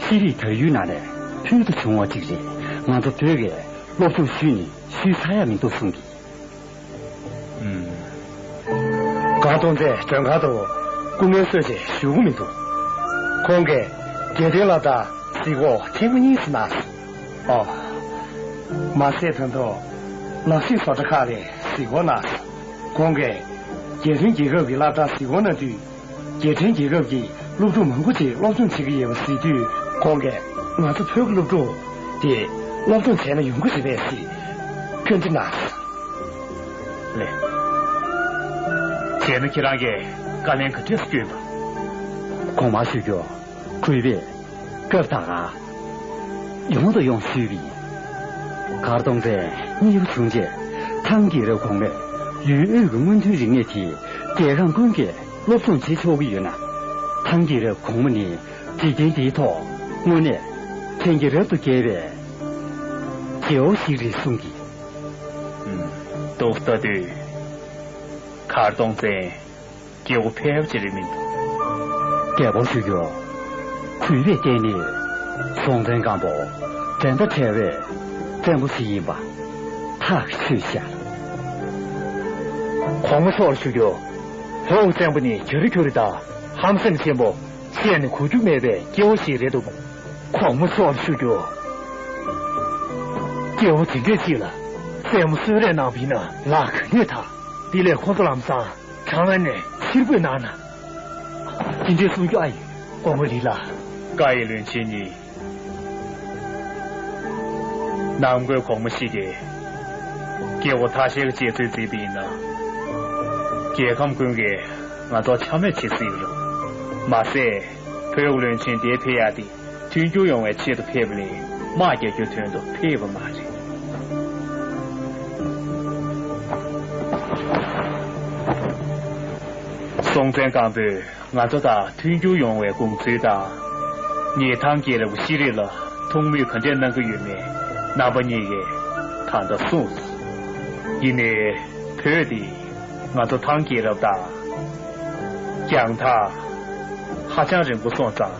ཤེས་རིག་དར་ཡུལ་ནང་ནས་ཕུལ་དུ་བྱུང་བ་ཅིག་རེད། ང་ཚོ་བོད་ཀྱིས་སློབ་སྦྱོང་ཞུས་ནས་ཞུས་ཚར་ཡ་མི་འདུག་གསུང་གི། ཨུམ། གར་སྟོང་བཙན་མགྲོན་ཁང་དུ་སྐུ་ངལ་གསོས་བྱས་བཞུགས་ཀྱི་མི་འདུག་ཁོང་གིས་རྒྱལ་དོན་ལ་ད་གཟིགས་སྐོར་ཐེངས་མ་གཉིས་སུ་གནང་སོང་། ཨོ། མ་ཟད་ད་དུང་ནག་གསེབ་བཟོ་གྲྭ་ཁག་ལ་གཟིགས་སྐོར་གནང་སོང་། ཁོང་གིས་རྒྱལ་ཕྲན་རྒྱལ་ཁབ་ཀྱི་སློབ་གྲྭར་གཟིགས་སྐོར་གནང་དུས། རྒྱལ་ཕྲན་རྒྱལ་ཁབ་ཀྱི་སློབ་ཕྲུག་མང་པོ་ཅིག་སློབ་སྦྱོང་བྱེད་ཀྱི་ཡོད་པ་གཟིགས་དུས། ཁོང་གིས་ང་ཚོ་བོད་ཀྱི་སློབ་ཕྲུག་དེ་སློབ་སྦྱོང་བྱས་ན་ཡོང་གི་རེད་པས་ཟེར་བཀའ་འདྲི་གནང་སོང་། ལགས། བྱས་ན་ཁྱེད་རང་གིས་བཀའ་ལན་ག་འདྲས་སེ་བསྐྱོན་པ། གོང་མ་ཞུ་རྒྱུ། གུས་པས་སྐབས་དང་། ཡོང་དང་ཡོང་ཞུས་པ་ཡིན། གར་སྟོང་བཙན་མཉེས་པོ་བྱུང་རྗེས་ཐང་རྒྱལ་རབས་གོང་མས་ཡུལ་དབུས་ཀྱི་སྔོན་ཐོན་རིག་གནས་དེ་རྒྱལ་ཁམས་ཀུན་གྱིས་སློབ་སྦྱོང་བྱེད་ཆོག་གི་ཡོད་ན། ཐང་རྒྱལ་རབས་གོང་མ་ནི་འཇིག་རྟེན་འདིའི་ཐོག་དངོས་གནས་ལྷན་སྐྱེས་རབ་ཏུ་རྒྱས་པའི་རྗེ་བོ་ཞིག་རེད་གསུང་གི། ཨུམ། ཏོག་ལྟ་དུས་གར་སྟོང་བཙན་སྐྱེ་བོ་ཕལ་པ་ཅིག་རེད་མི་འདུག་རྒྱལ་པོར་ཞུ་རྒྱུ། གུས་པས་བལྟས་ནས་སྲོང་བཙན་སྒམ་པོ་འགྲན་ཟླ་བྲལ་བའི་བཙན་པོ་ཞིག་ཡིན་པ་ཐག་ཆོད་ཤག་གོང་མ་མཆོག་ལ་ཞུ་རྒྱུ། བོད་ཀྱི་བཙན་པོ་ནི་གྱ་རི་གྱུར་རི་དང་ཧམ་སེམས་ཆེན་པོ། བཤད་ནས་གོ་རྒྱུ་མེད་པའི་སྐྱེ་བོ་ཞིག་རེད་འདུག་གོང་མ་མཆོག་ལ་ཞུ་རྒྱུ། སྐྱེ་བོ་དེ་འདྲས་ཅིག་ལ་བཙན་མོ་གསོད་རེས་གནང་བ་ཡིན་ན་ལག་ག་ནས་ཐག་དེ་ལས་ཁོ་ཚོ་ལམ་སང་གྲང་ངར་ནས་ཕྱིར་འབུད་གནང་ན། དེ་འདྲས་གསུང་རྒྱུ་ཨ་ཡོད། གོང་མ་རིགས་ལ། བཀའ་ཡི་བློན་ཆེན་ཉིད། ནང་སྒོས་གོང་མ་ཞིག་གིས་སྐྱེ་བོ་ཐ་ཤལ་གྱི་བྱེད་ཚུལ་བརྩིས་པ་ཡིན་ན། རྒྱལ་ཁམས་ཀུན་གྱིས་ང་ཚོར་ཆ་མེད་བྱེད་སྲིད་རུང་། མ་ཟད་བོད་ཀྱི་བློན་ཆེན་འདིར་ཕེབས་ཡག་དེ་མཐུན་འགྱུར་ཡོང་བའི་ཆེད་དུ་ཕེབས་པ་ལས་དམག་རྒྱག་རྒྱུའི་དོན་དུ་ཕེབས་པ་མ་རེད། སྲོང་བཙན་སྒམ་པོས་ང་ཚོ་དང་མཐུན་འགྱུར་ཡོང་བའི་དགོངས་ཚུལ་དང་། ངེད་ཐང་རྒྱལ་རབས་ཀྱི་ཤེས་རིག་ལ་ཐུགས་མོས་ག་འདྲས་གནང་གི་ཡོད་མེད་རྣམ་པ་གཉིས་ཀྱིས་ད་ལྟ་གསུངས་སོང་། ཡིན་ནའི་བོད་འདི་ང་ཚོ་ཐང་རྒྱལ་རབས་དང་རྒྱང་ཐག་ཧ་ཅང་རིང་པོ་སོང་ཙང་།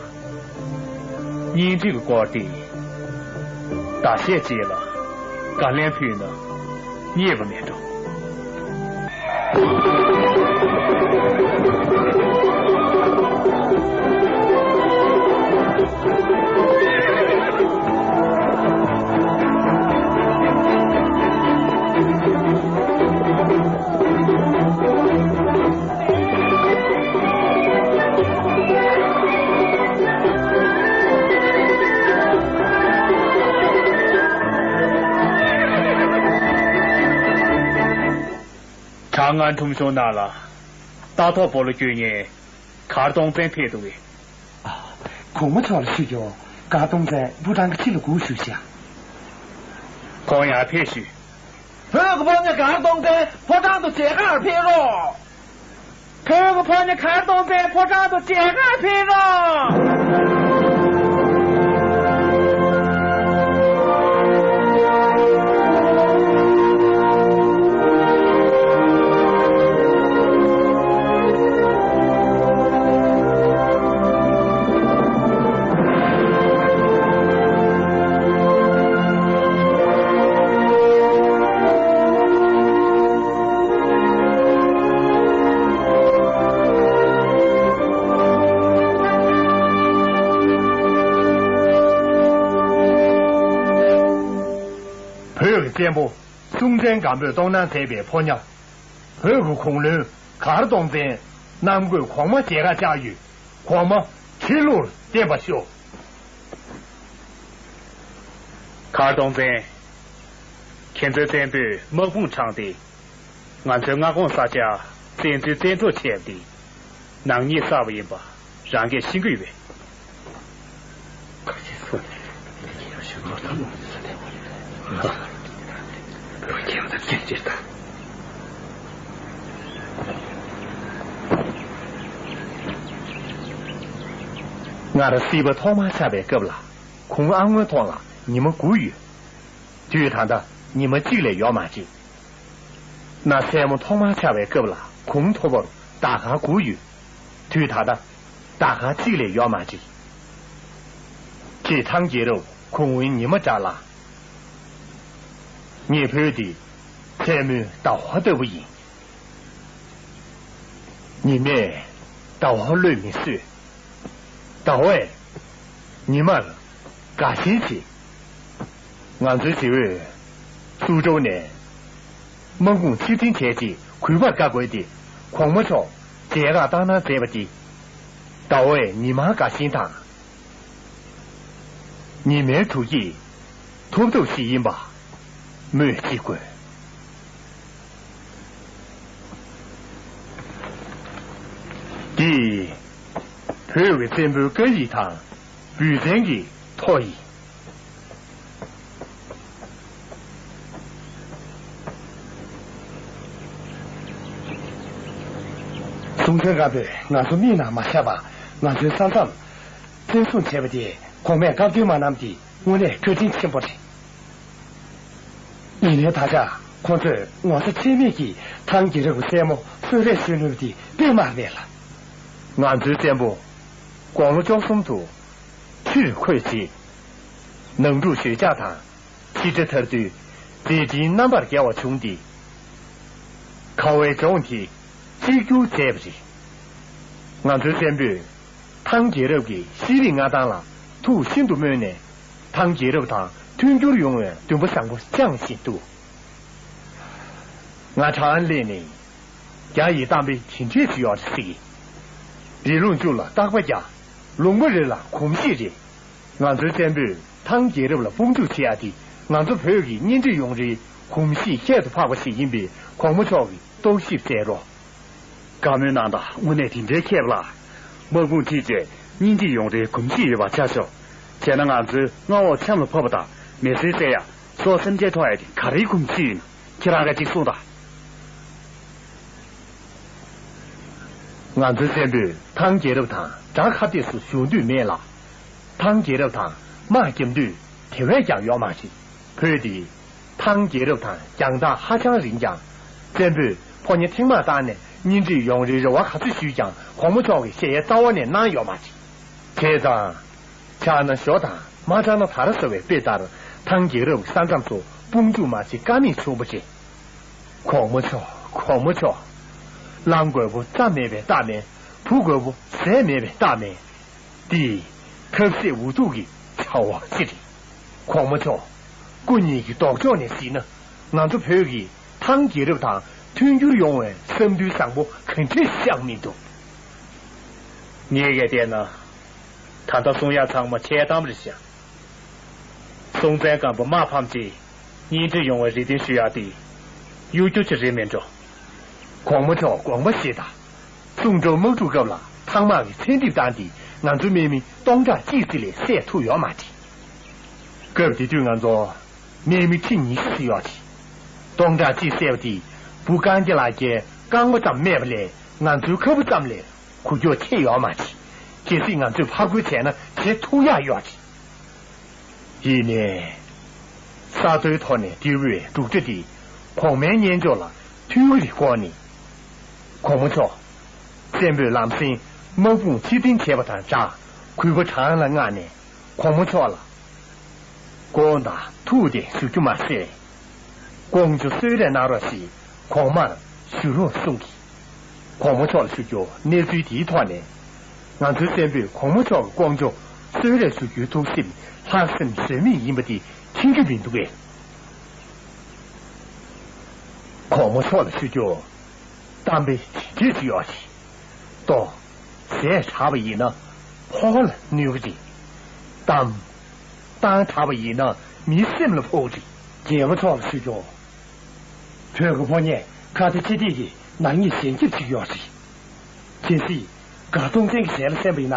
གཉེན་སྒྲིག་གི་སྐོར་དེ་ཟླ་ཤས་རྗེས་ལ་བཀའ་ལན་ཕུལ་ན་རྙེད་པ་མེད་འགྲོ། གྲང་ངར་ཁྲོམ་གཞུང་ནང་ལ་རྟ་ཐོག་སྤོ་ལོ་སྐྱོད་མཁན་གར་སྟོང་བཙན་ཕེབས་འདུག་གས། ཨ། གོང་མ་མཆོག་ལ་ཞུ་རྒྱུ། གར་སྟོང་བཙན་ཕོ་བྲང་གི་ཕྱི་ལ་སྒུག་བཞུགས་ཤག་ཁོང་ཡར་ཕེབས་ཤོག་བོད་ཀྱི་ཕོ་ཉ་གར་སྟོང་བཙན་ཕོ་བྲང་དུ་མཇལ་ཁར་ཕེབས་རོགས། བོད་ཀྱི་ཕོ་ཉ་གར་སྟོང་བཙན་ཕོ་བྲང་དུ་མཇལ་ཁར་ཕེབས་རོགས། བོད་ཀྱི་བཙན་པོ་སྲོང་བཙན་སྒམ་པོས་གཏོང་གནང་མཛད་པའི་ཕོ་ཉ། བོད་ཀྱི་གུང་བློན་གར་སྟོང་བཙན། གནམ་བསྐོས་གོང་མ་མཇལ་ཁ་བཅར་ཡོད། གོང་མ་ཁྲི་ལོར་བརྟན་པར་ཤོག། མཁར་གདོང་བཙན། ཁྱེད་ཚོའི་བཙན་པོས་དམག་དཔུང་དྲངས་ཏེ། ང་ཚོའི་མངའ་ཁོངས་ས་ཆ་བཙན་འཛུལ་བཙན་འཕྲོག་བྱས་པ་འདི་ནག་ཉེས་བསགས་པ་ཡིན་པ་རང་གིས་ཤེས་ཀྱི་ཡོད་པས། ང་རང་སྲིད་པ་ཐོག་མར་ཆགས་པའི་སྐབས་ལ་གུང་ཨ་སྔོན་ཐོག་ལ་ཉི་མ་དགུ་ཡོད། དུས་ད་ལྟ་ཉི་མ་གཅིག་ལས་ཡོད་མ་རེད། གནའ་སྲས་མོ་ཐོག་མར་ཆགས་པའི་སྐབས་ལ་གུང་མཐོ་པོར་ཟླ་སྐར་དགུ་ཡོད། དུས་ད་ལྟ་ཟླ་སྐར་གཅིག་ལས་ཡོད་མ་རེད། ཁྱེད་ཐང་རྒྱལ་རབས་གུང་འོན་ཉི་མ་འདྲ་ལ། ངེད་བོད་འདི་མཚན་མོའི་ཟླ་བ་ལྟ་བུ་ཡིན། ཉི་མས་ཟླ་བ་བློས་མི་བཟོད། ཟླ་བས་ཉི་མར་དགའ་ཞེན་བྱེད། ང་ཚོའི་རྗེ་བོས་སུ་ཀྲོའུ་ནས་དམག་དཔུང་ཕྱིར་འཐེན་བྱས་རྗེས་གུས་པར་བཀའ་བསྒོས་ཏེ་གོང་མ་མཆོག་མཇལ་ཁ་བཏང་གནང་མཛད་པ་འདི། ཟླ་བས་ཉི་མར་དགའ་ཞེན་དང་། ཉི་མའི་དྲོ་སྐྱིད་ཐོབ་ཐབས་ཤིག་ཡིན་པ་སྨོས་ཅི་དགོས། འདི་བོད་ཀྱི་བཙན་པོའི་བཀའ་ཡིག་དང་འབུལ་ཚན་གྱི་ཐོ་ཡིན། སྲོང་བཙན་སྒམ་པོས་ང་ཚོ་མིག་ནང་མ་ཤར་བར་ང་ཚོའི་ས་མཚམས་བཙན་བཟུང་བྱས་པ་དེ་གོང་མས་སྐབས་བསྟུན་མ་གནང་དེ་དངོས་གནས་བཀའ་དྲིན་ཆེན་པོ་རེད། ཡིན་ནའི་ད་ཆ་ཁོ་ཚོས་ངོ་ཚ་ཁྲེལ་མེད་ཀྱིས་ཐང་རྒྱལ་རབས་ཀྱི་སྲས་མོ་གསོད་རེས་བྱེད་ནུས་པ་དེ་དཔེ་མ་མེད་ལ། ང་ཚོའི་བཙན་པོ་དགུང་ལོ་བཅུ་གསུམ་དུ་ཁྲིར་འཁོད་རྗེས། ནང་འཁྲུག་ཞོད་འཇགས་དང་ཕྱི་དགྲ་ཐར་དུས་མཛད་འཕྲིན་རྣམ་པར་རྒྱལ་བ་བྱུང་སྟེ། ཁ་བའི་ལྗོངས་དེ་གཅིག་གྱུར་མཛད་པ་རེད། ང་ཚོའི་བཙན་པོས་ཐང་རྒྱལ་རབས་ཀྱི་ཤེས་རིག་མངའ་ཐང་ལ་ཐུགས་ཤིན་ཏུ་སྨོན་ནས་ཐང་རྒྱལ་རབས་དང་མཐུན་འགྱུར་ཡོང་བའི་འདུན་པ་བཟང་པོ་བཅངས་བཞིན་འདུག། ང་གྲྭ་ཨན་ལེ་ནི་རྒྱ་ཡི་གཏམ་དཔེ་དེ་འདྲས་ཅིག་ཡོད་རེད་ཟེར་གི། རི་ལུང་བཅུ་ལ་རྟག་པ་རྒྱག། ལུང་པ་རེ་ལ་གོམས་གཤིས་རེ། ང་ཚོའི་བཙན་པོས་ཐང་རྒྱལ་རབས་ལ་དཔུང་འཇུག་བྱེད་ཡ་དེ་ང་ཚོ་བོད་ཀྱི་གཉེན་སྒྲིག་ཡོང་རེའི་གོམས་གཤིས་ཁྱད་དུ་འཕགས་པ་ཞིག་ཡིན་པས་གོང་མ་མཆོག་གིས་རྟོག་ཞིབ་མཛད་རོགས། བཀའ་མོལ་གནང་དང་། དངོས་གནས་དེ་འདྲའི་ཁྱད་པར་ལ། དམག་དཔུང་ཁྲིད་བྱས་གཉེན་སྒྲིག་ཡོང་རེའི་གོམས་གཤིས་ཡོད་པ་ཆ་ཤོག། བྱས་ན་ང་ཚོའི་མངའ་འོག་ཆམ་ལ་ཕབ་པ་དང་མེ་སྲེག་བསད་ཡ། སྲོག་སེམས་ཅན་འཕྲོག་ཡ་དེ་ག་རེའི་གོམས་གཤིས་ཡིན། ཁྱེད་རང་གིས་ཅིག་གསུངས་དང་། ང་ཚོའི་བཙན་པོས་ཐང་རྒྱལ་རབས་དང་དགྲ་ཁ་གཏད་སུ་བཞུགས་འདོད་མེད་ལ། ཐང་རྒྱལ་རབས་དང་དམག་རྒྱབ་འདོད་དེ་བས་ཀྱང་ཡོད་མ་རེད། བོད་འདི་ཐང་རྒྱལ་རབས་དང་རྒྱང་ཐག་ཧ་ཅང་རིང་ཀྱང་། བཙན་པོས་ཕོ་ཉ་ཐེངས་མང་བཏང་ནས་གཉེན་སྒྲིག་ཡོང་རེའི་རེ་བ་ག་ཚོད་ཞུས་ཀྱང་གོང་མ་མཆོག་གིས་ཞལ་ཡ་རྩ་བ་ནས་གནང་ཡོད་མ་རེད། བྱས་ཙང་། ཕྱག་ན་ཞོ་དང་མ་ཕྱག་ན་དར་ཟེར་བའི་དཔེ་ལྟར་ཐང་རྒྱལ་རབས་ཀྱི་ས་མཚམས་སུ་དཔུང་འཇུག་མ་བྱེད་ཀ་མེད་བྱུང་བ་རེད། གོང་མ་མཆོག། གོང་མ་མཆོག། གླང་རྒོད་པོ་རྩྭ་མེད་པའི་རྟགས་མེད། བུ་རྒོད་པོ་ཟས་མེད་པའི་རྟགས་མེད། འདི་ཐབས་ཟད་འུ་ཐུག་གི་བྱ་བ་ཅིག་རེད། གོང་མ་མཆོག། སྐུ་ཉིད་ཀྱི་ལྡོག་ཕྱོགས་ནས་གཟིགས་ན་ང་ཚོ་བོད་ཀྱིས་ཐང་རྒྱལ་རབས་དང་མཐུན་འགྱུར་ཡོང་བའི་བསམ་འདུན་བཟང་པོ་ག་འདྲས་ཤར་མི་འདུག། ངས་ག་བལྟས་ན། ད་ལྟ་གསུང་ཡ་ཚང་མ་འཆལ་གཏམ་རེད་ཤག། སྲོང་བཙན་སྒམ་པོ་དམག་ཕམ་རྗེས་གཉེན་སྒྲིག་ཡོང་བའི་རེ་འདུན་ཞུ་ཡ་དེ་གཡོ་སྒྱུ་ཅིག་རེད་མིན་འགྲོ། གོང་མ་མཆོག་དགོངས་པ་བཞེས་དང་། གསུང་སྒྲོག་དམག་འཁྲུག་སྐབས་ལ་ཐང་དམག་གིས་འཚེ་འདེབས་བཏང་སྟེ་ང་ཚོའི་དམག་མི་སྟོང་ཕྲག་གཅིག་ཙམ་ལས་བསད་ཐུབ་ཡོད་མ་རེད། སྐབས་དེ་དུས་ང་ཚོ་དམག་མི་ཁྲི་ཉི་ཤུ་ཙམ་ཡོད་རེད། སྟོང་ཕྲག་གཅིག་བསད་པ་དེས་བུ་རྐང་རྒྱ་ལག་རྒྱའི་རྐང་པ་ཙམ་རྨས་པ་ལས་ང་ཚོའི་ཁ་སྤུ་ཙམ་ལས་འགུལ་སྐྱོད་ཐེབས་ཡོད་མ་རེད། གལ་སྲིད་ང་ཚོས་ཕར་རྒོལ་བྱས་ན་བྱེད་ཐུབ་ཡག་ཡོད་རེད། ཡིན་ནའི། ས་མཐོའི་ཐོག་ནས་འདྲིལ་བའི་འབྲུག་སྒྲ་འདིས་གོང་མའི་སྙན་ཕྱོགས་ལ་ཐུགས་རེ་བསྐོར་ནས། གོང་མ་མཆོག། བཙན་པོས་ལམ་སེང་དམག་དཔུང་ཕྱིར་འཐེན་བྱས་པ་དང་སྦྲགས་གུས་པ་གྲངས་ལ་མངགས་ནས། གོང་མ་མཆོག་ལ་དགོངས་དང་ཐུགས་དེ་ཞུ་རྒྱུ་མ་ཟད། ཀོང་ཇོ་གསོལ་རས་གནང་རོགས་ཞེས་གོང་མར་ཞུ་རོགས་གསུངས་ཀྱིས། གོང་མ་མཆོག་ལ་ཞུ་རྒྱུ་གནས་ཚུལ་དེའི་ཐོག་ནས། ང་ཚོའི་བཙན་པོས་གོང་མ་མཆོག་གི་ཀོང་ཇོ་གསོལ་རས་ཞུ་རྒྱུའི་ཐུགས་སེམས་ལྷག་བསམ་ཟོལ་མེད་ཡིན་པ་དེ་མཁྱེན་རྒྱུ་མི་འདུག་གས། གོང་མ་མཆོག་ལ་ཞུ་རྒྱུ་གཏམ་དཔེ་དེ་འདྲས་ཅིག་ཡོད་རེད། ལྟོ། ཟས་དྲག་པ་ཡིན་ན་ཕོ་བ་ལ་གནོད་ཀྱི་རེད། གཏམ། གཏམ་དྲག་པ་ཡིན་ན་མིའི་སེམས་ལ་ཕོག་གི་རེད། རྒྱལ་པོ་མཆོག་ལ་ཞུ་རྒྱུ། བོད་ཀྱི་ཕོ་ཉས་ཁ་ཏ་ཅི་ཏི་གི་ནག་ཉེས་གཞན་སྐྱེབས་བྱེད་ཀྱི་ཡོད་རེད། གལ་སྲིད་དགའ་སྟོང་བཙན་གྱི་ཞལ་ལ་གསན་པ་ཡིན་ན།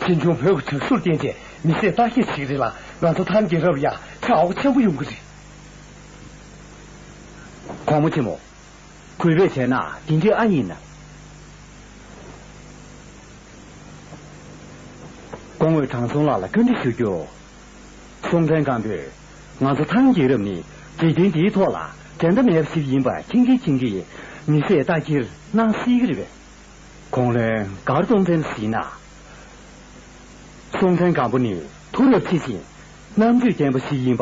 ཕྱིས་འབྱུང་བོད་ཀྱི་དྲག་ཟུར་བསྟེན་བྱས་མི་བསད་རྟ་འཁྱེར་བྱེད་ཀྱི་རེད་ལ། ང་ཚོ་ཐང་རྒྱལ་རབས་ལ་ཡ་ཆེ་བ་ཆེན་པོ་ཡོང་གི་རེད། གོང་མ་ཆེན་མོ། གུས་པས་བྱས་ན་དེ་འདྲའི་ཨ་ཡིན་ན། སྐུ་ངོ་དྲང་སྲོང་ལགས་ལ་བཀའ་འདྲི་ཞུ་རྒྱུ། སྲོང་བཙན་སྒམ་པོས་ང་ཚོ་ཐང་རྒྱལ་རབས་ནི་འཇིག་རྟེན་འདིའི་ཐོག་ལ་འགྲན་ཟླ་མེད་པ་ཞིག་ཡིན་པ་མཁྱེན་གྱིན་མཁྱེན་གྱིན་མི་བསད་རྟ་འཁྱེར་གནང་སྲིད་ཀྱི་རེད་པས། ཁོང་ལན་མགར་སྟོང་བཙན་ལ་གཟིགས་ན། སྲོང་བཙན་སྒམ་པོ་ནི་མཐུ་རབ་ཆེ་ཞིང་རྣམ་དཔྱོད་ལྡན་པ་ཞིག་ཡིན་པ་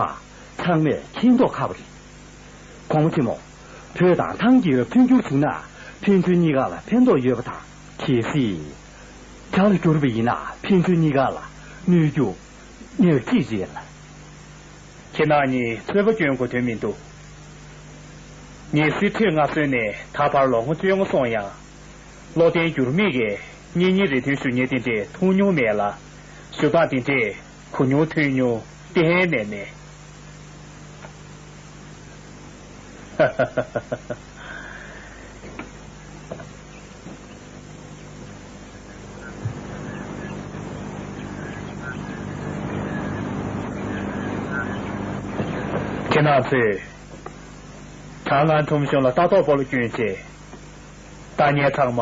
ཚང་མས་མཁྱེན་རྟོགས་ཁག་པོ་རེད། གོང་མ་ཆེན་མོ། བོད་དང་ཐང་རྒྱལ་རབས་མཐུན་འགྱུར་བྱུང་ན་ཕན་ཚུན་གཉིས་ཀ་ལ་ཕན་ཐོགས་ཡོད་པ་དང་། གལ་སྲིད་བྱ་ལ་གྱུར་པ་ཡིན་ན་ཕན་ཚུན་གཉིས་ཀ་ལ་གནོད་རྒྱུ་ཉག་གཅིག་རེད་ལ། ཁྱེད་རང་གཉིས་རྩོད་པ་སྐྱོན་དགོས་དོན་མི་འདུག་ངས་གསེར་ཁྲི་མངའ་གསོལ་ནས་ད་བར་ལོ་ངོ་བཅོ་ལྔ་སོང་ཡང་། བློ་བརྟན་འགྱུར་མེད་ཀྱིས་གཉེན་ཉེ་རེ་འདུན་ཞུ་མཁན་དེ་འདྲས་མཐོང་མྱོང་མེད་ལ། ཞུ་སྟངས་དེ་འདྲས་གོ་མྱོང་ཐོས་མྱོང་གཏན་ནས་མེད། ཁྱེད་རང་ཚོས་གྲྭ་ལྔ་ཁྲོམ་གཞུང་ལ་རྟ་ཐོག་སྤོ་ལོ་བསྐྱོན་བྱས། རྟ་ཉལ་ཚང་མ་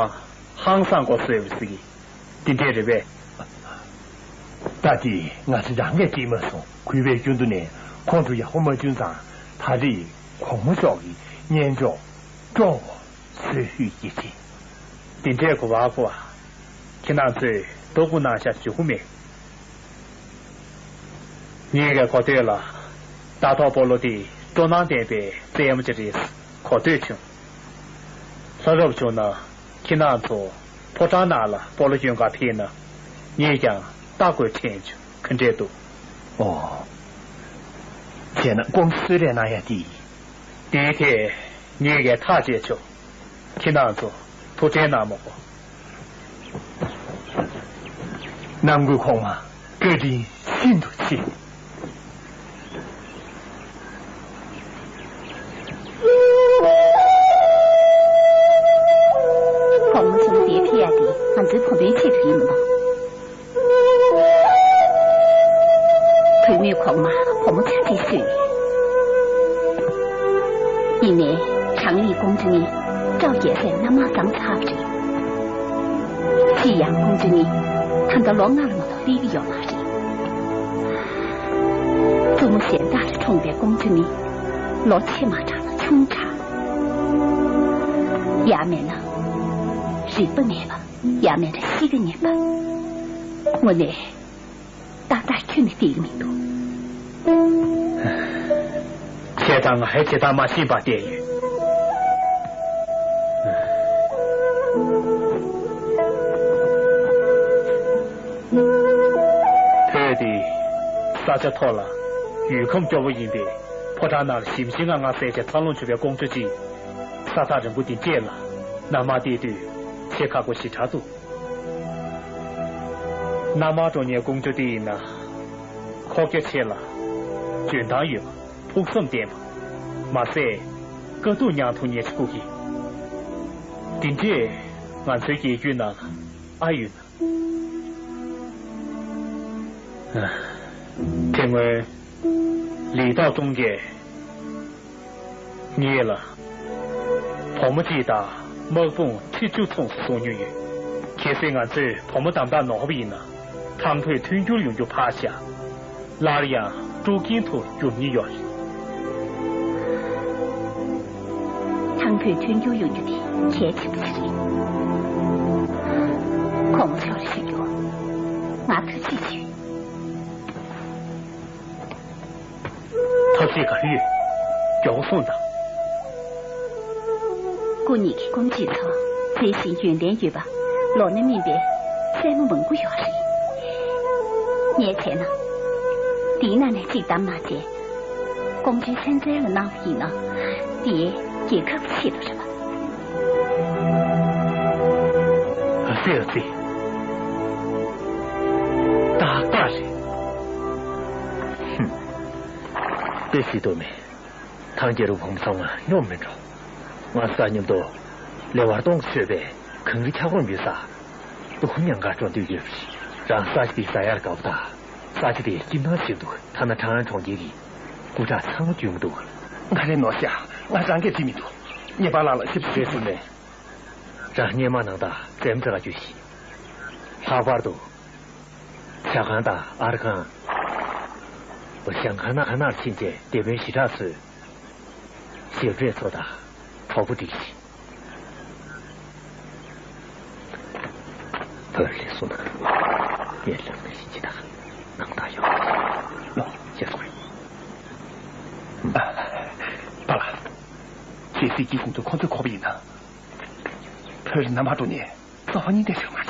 ཧང་སང་དགོས་བཟོས་པ་ཟིག་གི། འདི་འདྲས་རེད་པས། རྟ་དེ་ང་ཚོ་རང་གིས་སྐྱེལ་མ་སོང་། གུས་པས་སྐྱོན་འདུག་ནས་ཁོང་ཚོ་ཡག་པོ་མ་བྱུང་ཙང་ད་རེས་གོང་མ་མཆོག་གི་སྙན་ཅོག་སྐྱོང་བ་བཟོས་ཡོད་ཀྱི་ཅི། འདི་འདྲས་གོ་བ་གོ་བ། ཁྱེད་རང་ཚོས་སྡུག་པོ་གནང་ཤག་ཞུ་གི་མེད། ངེད་ཀྱི་གོ་ཐོས་ལ་རྟ་ཐོག་སྤོ་ལོ་དེ་སྤྲོ་སྣང་ལྡན་པའི་རྩེད་མོ་ཅིག་རེད་གོ་ཐོས་བྱུང་། ལྷ་རབ་བྱུང་ན་ཁྱེད་རང་ཚོ་ཕོ་བྲང་ནང་ལ་སྤོ་ལོ་སྐྱོན་ག་ཕེབས་ན་ངས་ཀྱང་ལྟ་དགོས་དྲན་བྱུང་ག་འདྲས་འདུག་ཨོ། བྱས་ན་ཁོང་གསོལ་རས་གནང་ཡ་དེ། དེའི་ཐད་ངེད་ཀྱིས་ཐག་བཅད་ཆོག་ཁྱེད་རང་ཚོ་ཐུགས་ཁྲལ་གནང་མ་དགོས། ནང་ཁུལ་གོང་མ་བཀའ་དྲིན་ཤིན་ཏུ་ཆེ། གོང་མ་ཆེན་པོ་འདིར་ཕེབས་ཡ་དེ་ང་ཚོའི་བུ་མོའི་ཆེད་དུ་ཡིན་ནོ། བུ་མོས་གོང་མར་སྒོར་མོ་ཆ་ཚང་གསོས་ཡོད། ཡིན་ནའི་གྲངས་ཉིད་ཀོང་ཇོ་ནི་སྤྲོ་རྒྱལ་སྲས་མནའ་མར་བཏང་ཚར་བ་རེད། སྤྱིར་ཡང་ཀོང་ཇོ་ནི་ད་ལྟ་ལོ་ལྔ་ལ་མ་གཏོགས་སླེབས་ཀྱི་ཡོད་མ་རེད། བཙུན་མོ་གཞན་དག་ལས་འཁྲུངས་པའི་ཀོང་ཇོ་ནི་ལོ་ཆེ་མ་དྲགས་ན་ཆུང་དྲགས། ཡང་མིན་ན་རིག་པ་མེད་པ། ཡང་མིན་ན་གཤིས་ཀ་ངན་པ། དངོས་གནས་ཏག་ཏག་ཁྱོན་ནས་བསྡད་ཀྱི་མི་འདུག་བྱས་ཙང་ང་ཧའི་བྱེད་སྟངས་མ་ཤེས་པར་བསྡད་ཡོད། བོད་འདི་ས་ཆ་མཐོ་ལ་ཡུལ་ཁམས་སྐྱོ་བོ་ཡིན་པས། ཕོ་བྲང་ནང་ལ་ཞིམ་ཞིམ་ངང་ངང་བསྲེགས་བྱས་འཚར་ལོངས་བྱུང་བའི་ཀོང་ཇོ་གཅིག་ས་ཐག་རིང་པོ་འདི་བཅད་ལ་མནའ་མར་སྟེར་དུས་བྱེད་ཁག་པོ་ཞེ་དྲག་འདུག་མནའ་མར་འགྲོ་མཁན་ཀོང་ཇོ་དེ་ཡིན་ན་ཁོག་རྒྱ་ཆེ་ལ་འཇོན་ཐང་ཡོད་པ། ཕུགས་བསམ་ལྡན་པ། མ་ཟད་དཀའ་སྡུག་མྱངས་ཐུབ་མཁན་ཞིག་དགོས་ཀྱི། དེ་འདྲས་ང་ཚོའི་རྒྱལ་རྒྱུད་ནང་ལ་ཨ་ཡོད་ན། དེ་སྔོན་ལི་ཐང་ཏུང་གིས་ངེད་ལ་བུ་མོ་གཅིག་དང་དམག་དཔུང་ཁྲི་བཅུ་ཚོངས་སུ་བཟུང་མྱོང་ཡོད། གལ་སྲིད་ང་ཚོས་བུ་མོ་དམ་དྲག་ནོར་བ་ཡིན་ན། ཐང་བོད་མཐུན་འགྱུར་ཡོང་རྒྱུ་ཕར་བཞག་སླར་ཡང་འཁྲུག་རྐྱེན་དུ་འགྱུར་ཉེན་ཡོད་རེད། ཐང་བོད་མཐུན་འགྱུར་ཡོང་རྒྱུ་དེ་གལ་ཆེན་པོ་ཞིག་རེད། གོང་མ་མཆོག་ལ་ཞུ་རྒྱུ། ང་ཐུགས་རྗེ་ཆེ། ཐབས་ཤེས་ག་རེ་ཡོད། མགྱོགས་པོ་གསུངས་དང་། སྐུ་ཉིད་ཀྱི་སྐུ་མཆེད་ཚོ་མཛེས་ཤིང་ཡོན་ཏན་ཡོད་པ། ལོ་ན་སྨིན་པའི་སྲས་མོ་མང་པོ་ཡོད་རེད། ངས་བྱས་ན། དེའི་ནང་ནས་གཅིག་བདམས་གནང་རྗེས། ཀོང་ཇོའི་མཚན་རྩལ་ལ་གནང་བ་ཡིན་ན། དེས་རྒྱལ་ཁབ་ཆེད་དུ་རེད་པ། རེད་ཟེ། ཏག་ཏག་རེད། ཧུམ། དཔེ་སྲིད་དོ་མེད། ཐང་རྒྱལ་རབས་ཕོ་མོ་ཚང་མ་སྙོམས་མི་འགྲོ། ང་ས་མཉམ་དུ་ལེ་བར་སྟོང་གི་ཆོས་པས་གངས་རི་འཁྱགས་རོམ་ཡོད་ས། དུ་ཉང་ག་འགྲོ་འདོད་ཡོད་པ་རེད། རང་ས་ཆ་དེ་ཟ་ཡར་དགའ་པོ་དང་། ས་ཆ་དེ་སྐྱིད་སྣང་ཆེན་འདུག་ཐ་ན་ཁྲང་ཨན་གྲོང་ཁྱེར་གྱི་སྐུ་དྲག་ཚང་མ་འཇུས་མི་འདུག་ང་རེ་ནོར་ཤག་ང་རང་གིས་བྲིས་མི་འདུག་ངེད་པ་ལགས་ལ་ཞིབ་ཞིབ་རེད་ཟེར་ནས། རང་སྙེ་མ་ནང་དང་འཛེམ་ཚ་ག་རྒྱུ་ཞིག་ལྷག་པར་དུ། ཇ་ཁང་དང་ཨར་ཁང་། ཞང་ཁང་ནག་ཁང་ནར་ཕྱིན་རྗེས་སྡེ་དཔོན་ཞི་དྲག་ཚོས། ཞབས་རས་ཚོ་དང་གྲོགས་པོ་སྒྲིག་ཞིང་། བོད་ལས་སུ་ན་ངས་ལམ་ནས་ཤིང་ཅི་དང་ནང་དང་ཡོང་ལོ་ཞེས་གསུངས། པ་ལ། ཁྱེད་སྲིད་ཀྱི་ཟིན་དུ་ཁོང་ཚོས་གོ་བ་ཡིན་ན། བོད་ལ་ནམ་མ་འགྲོ་ནས་རྩ་བ་ཉིད་དེ་ཞིག་མ་རེད།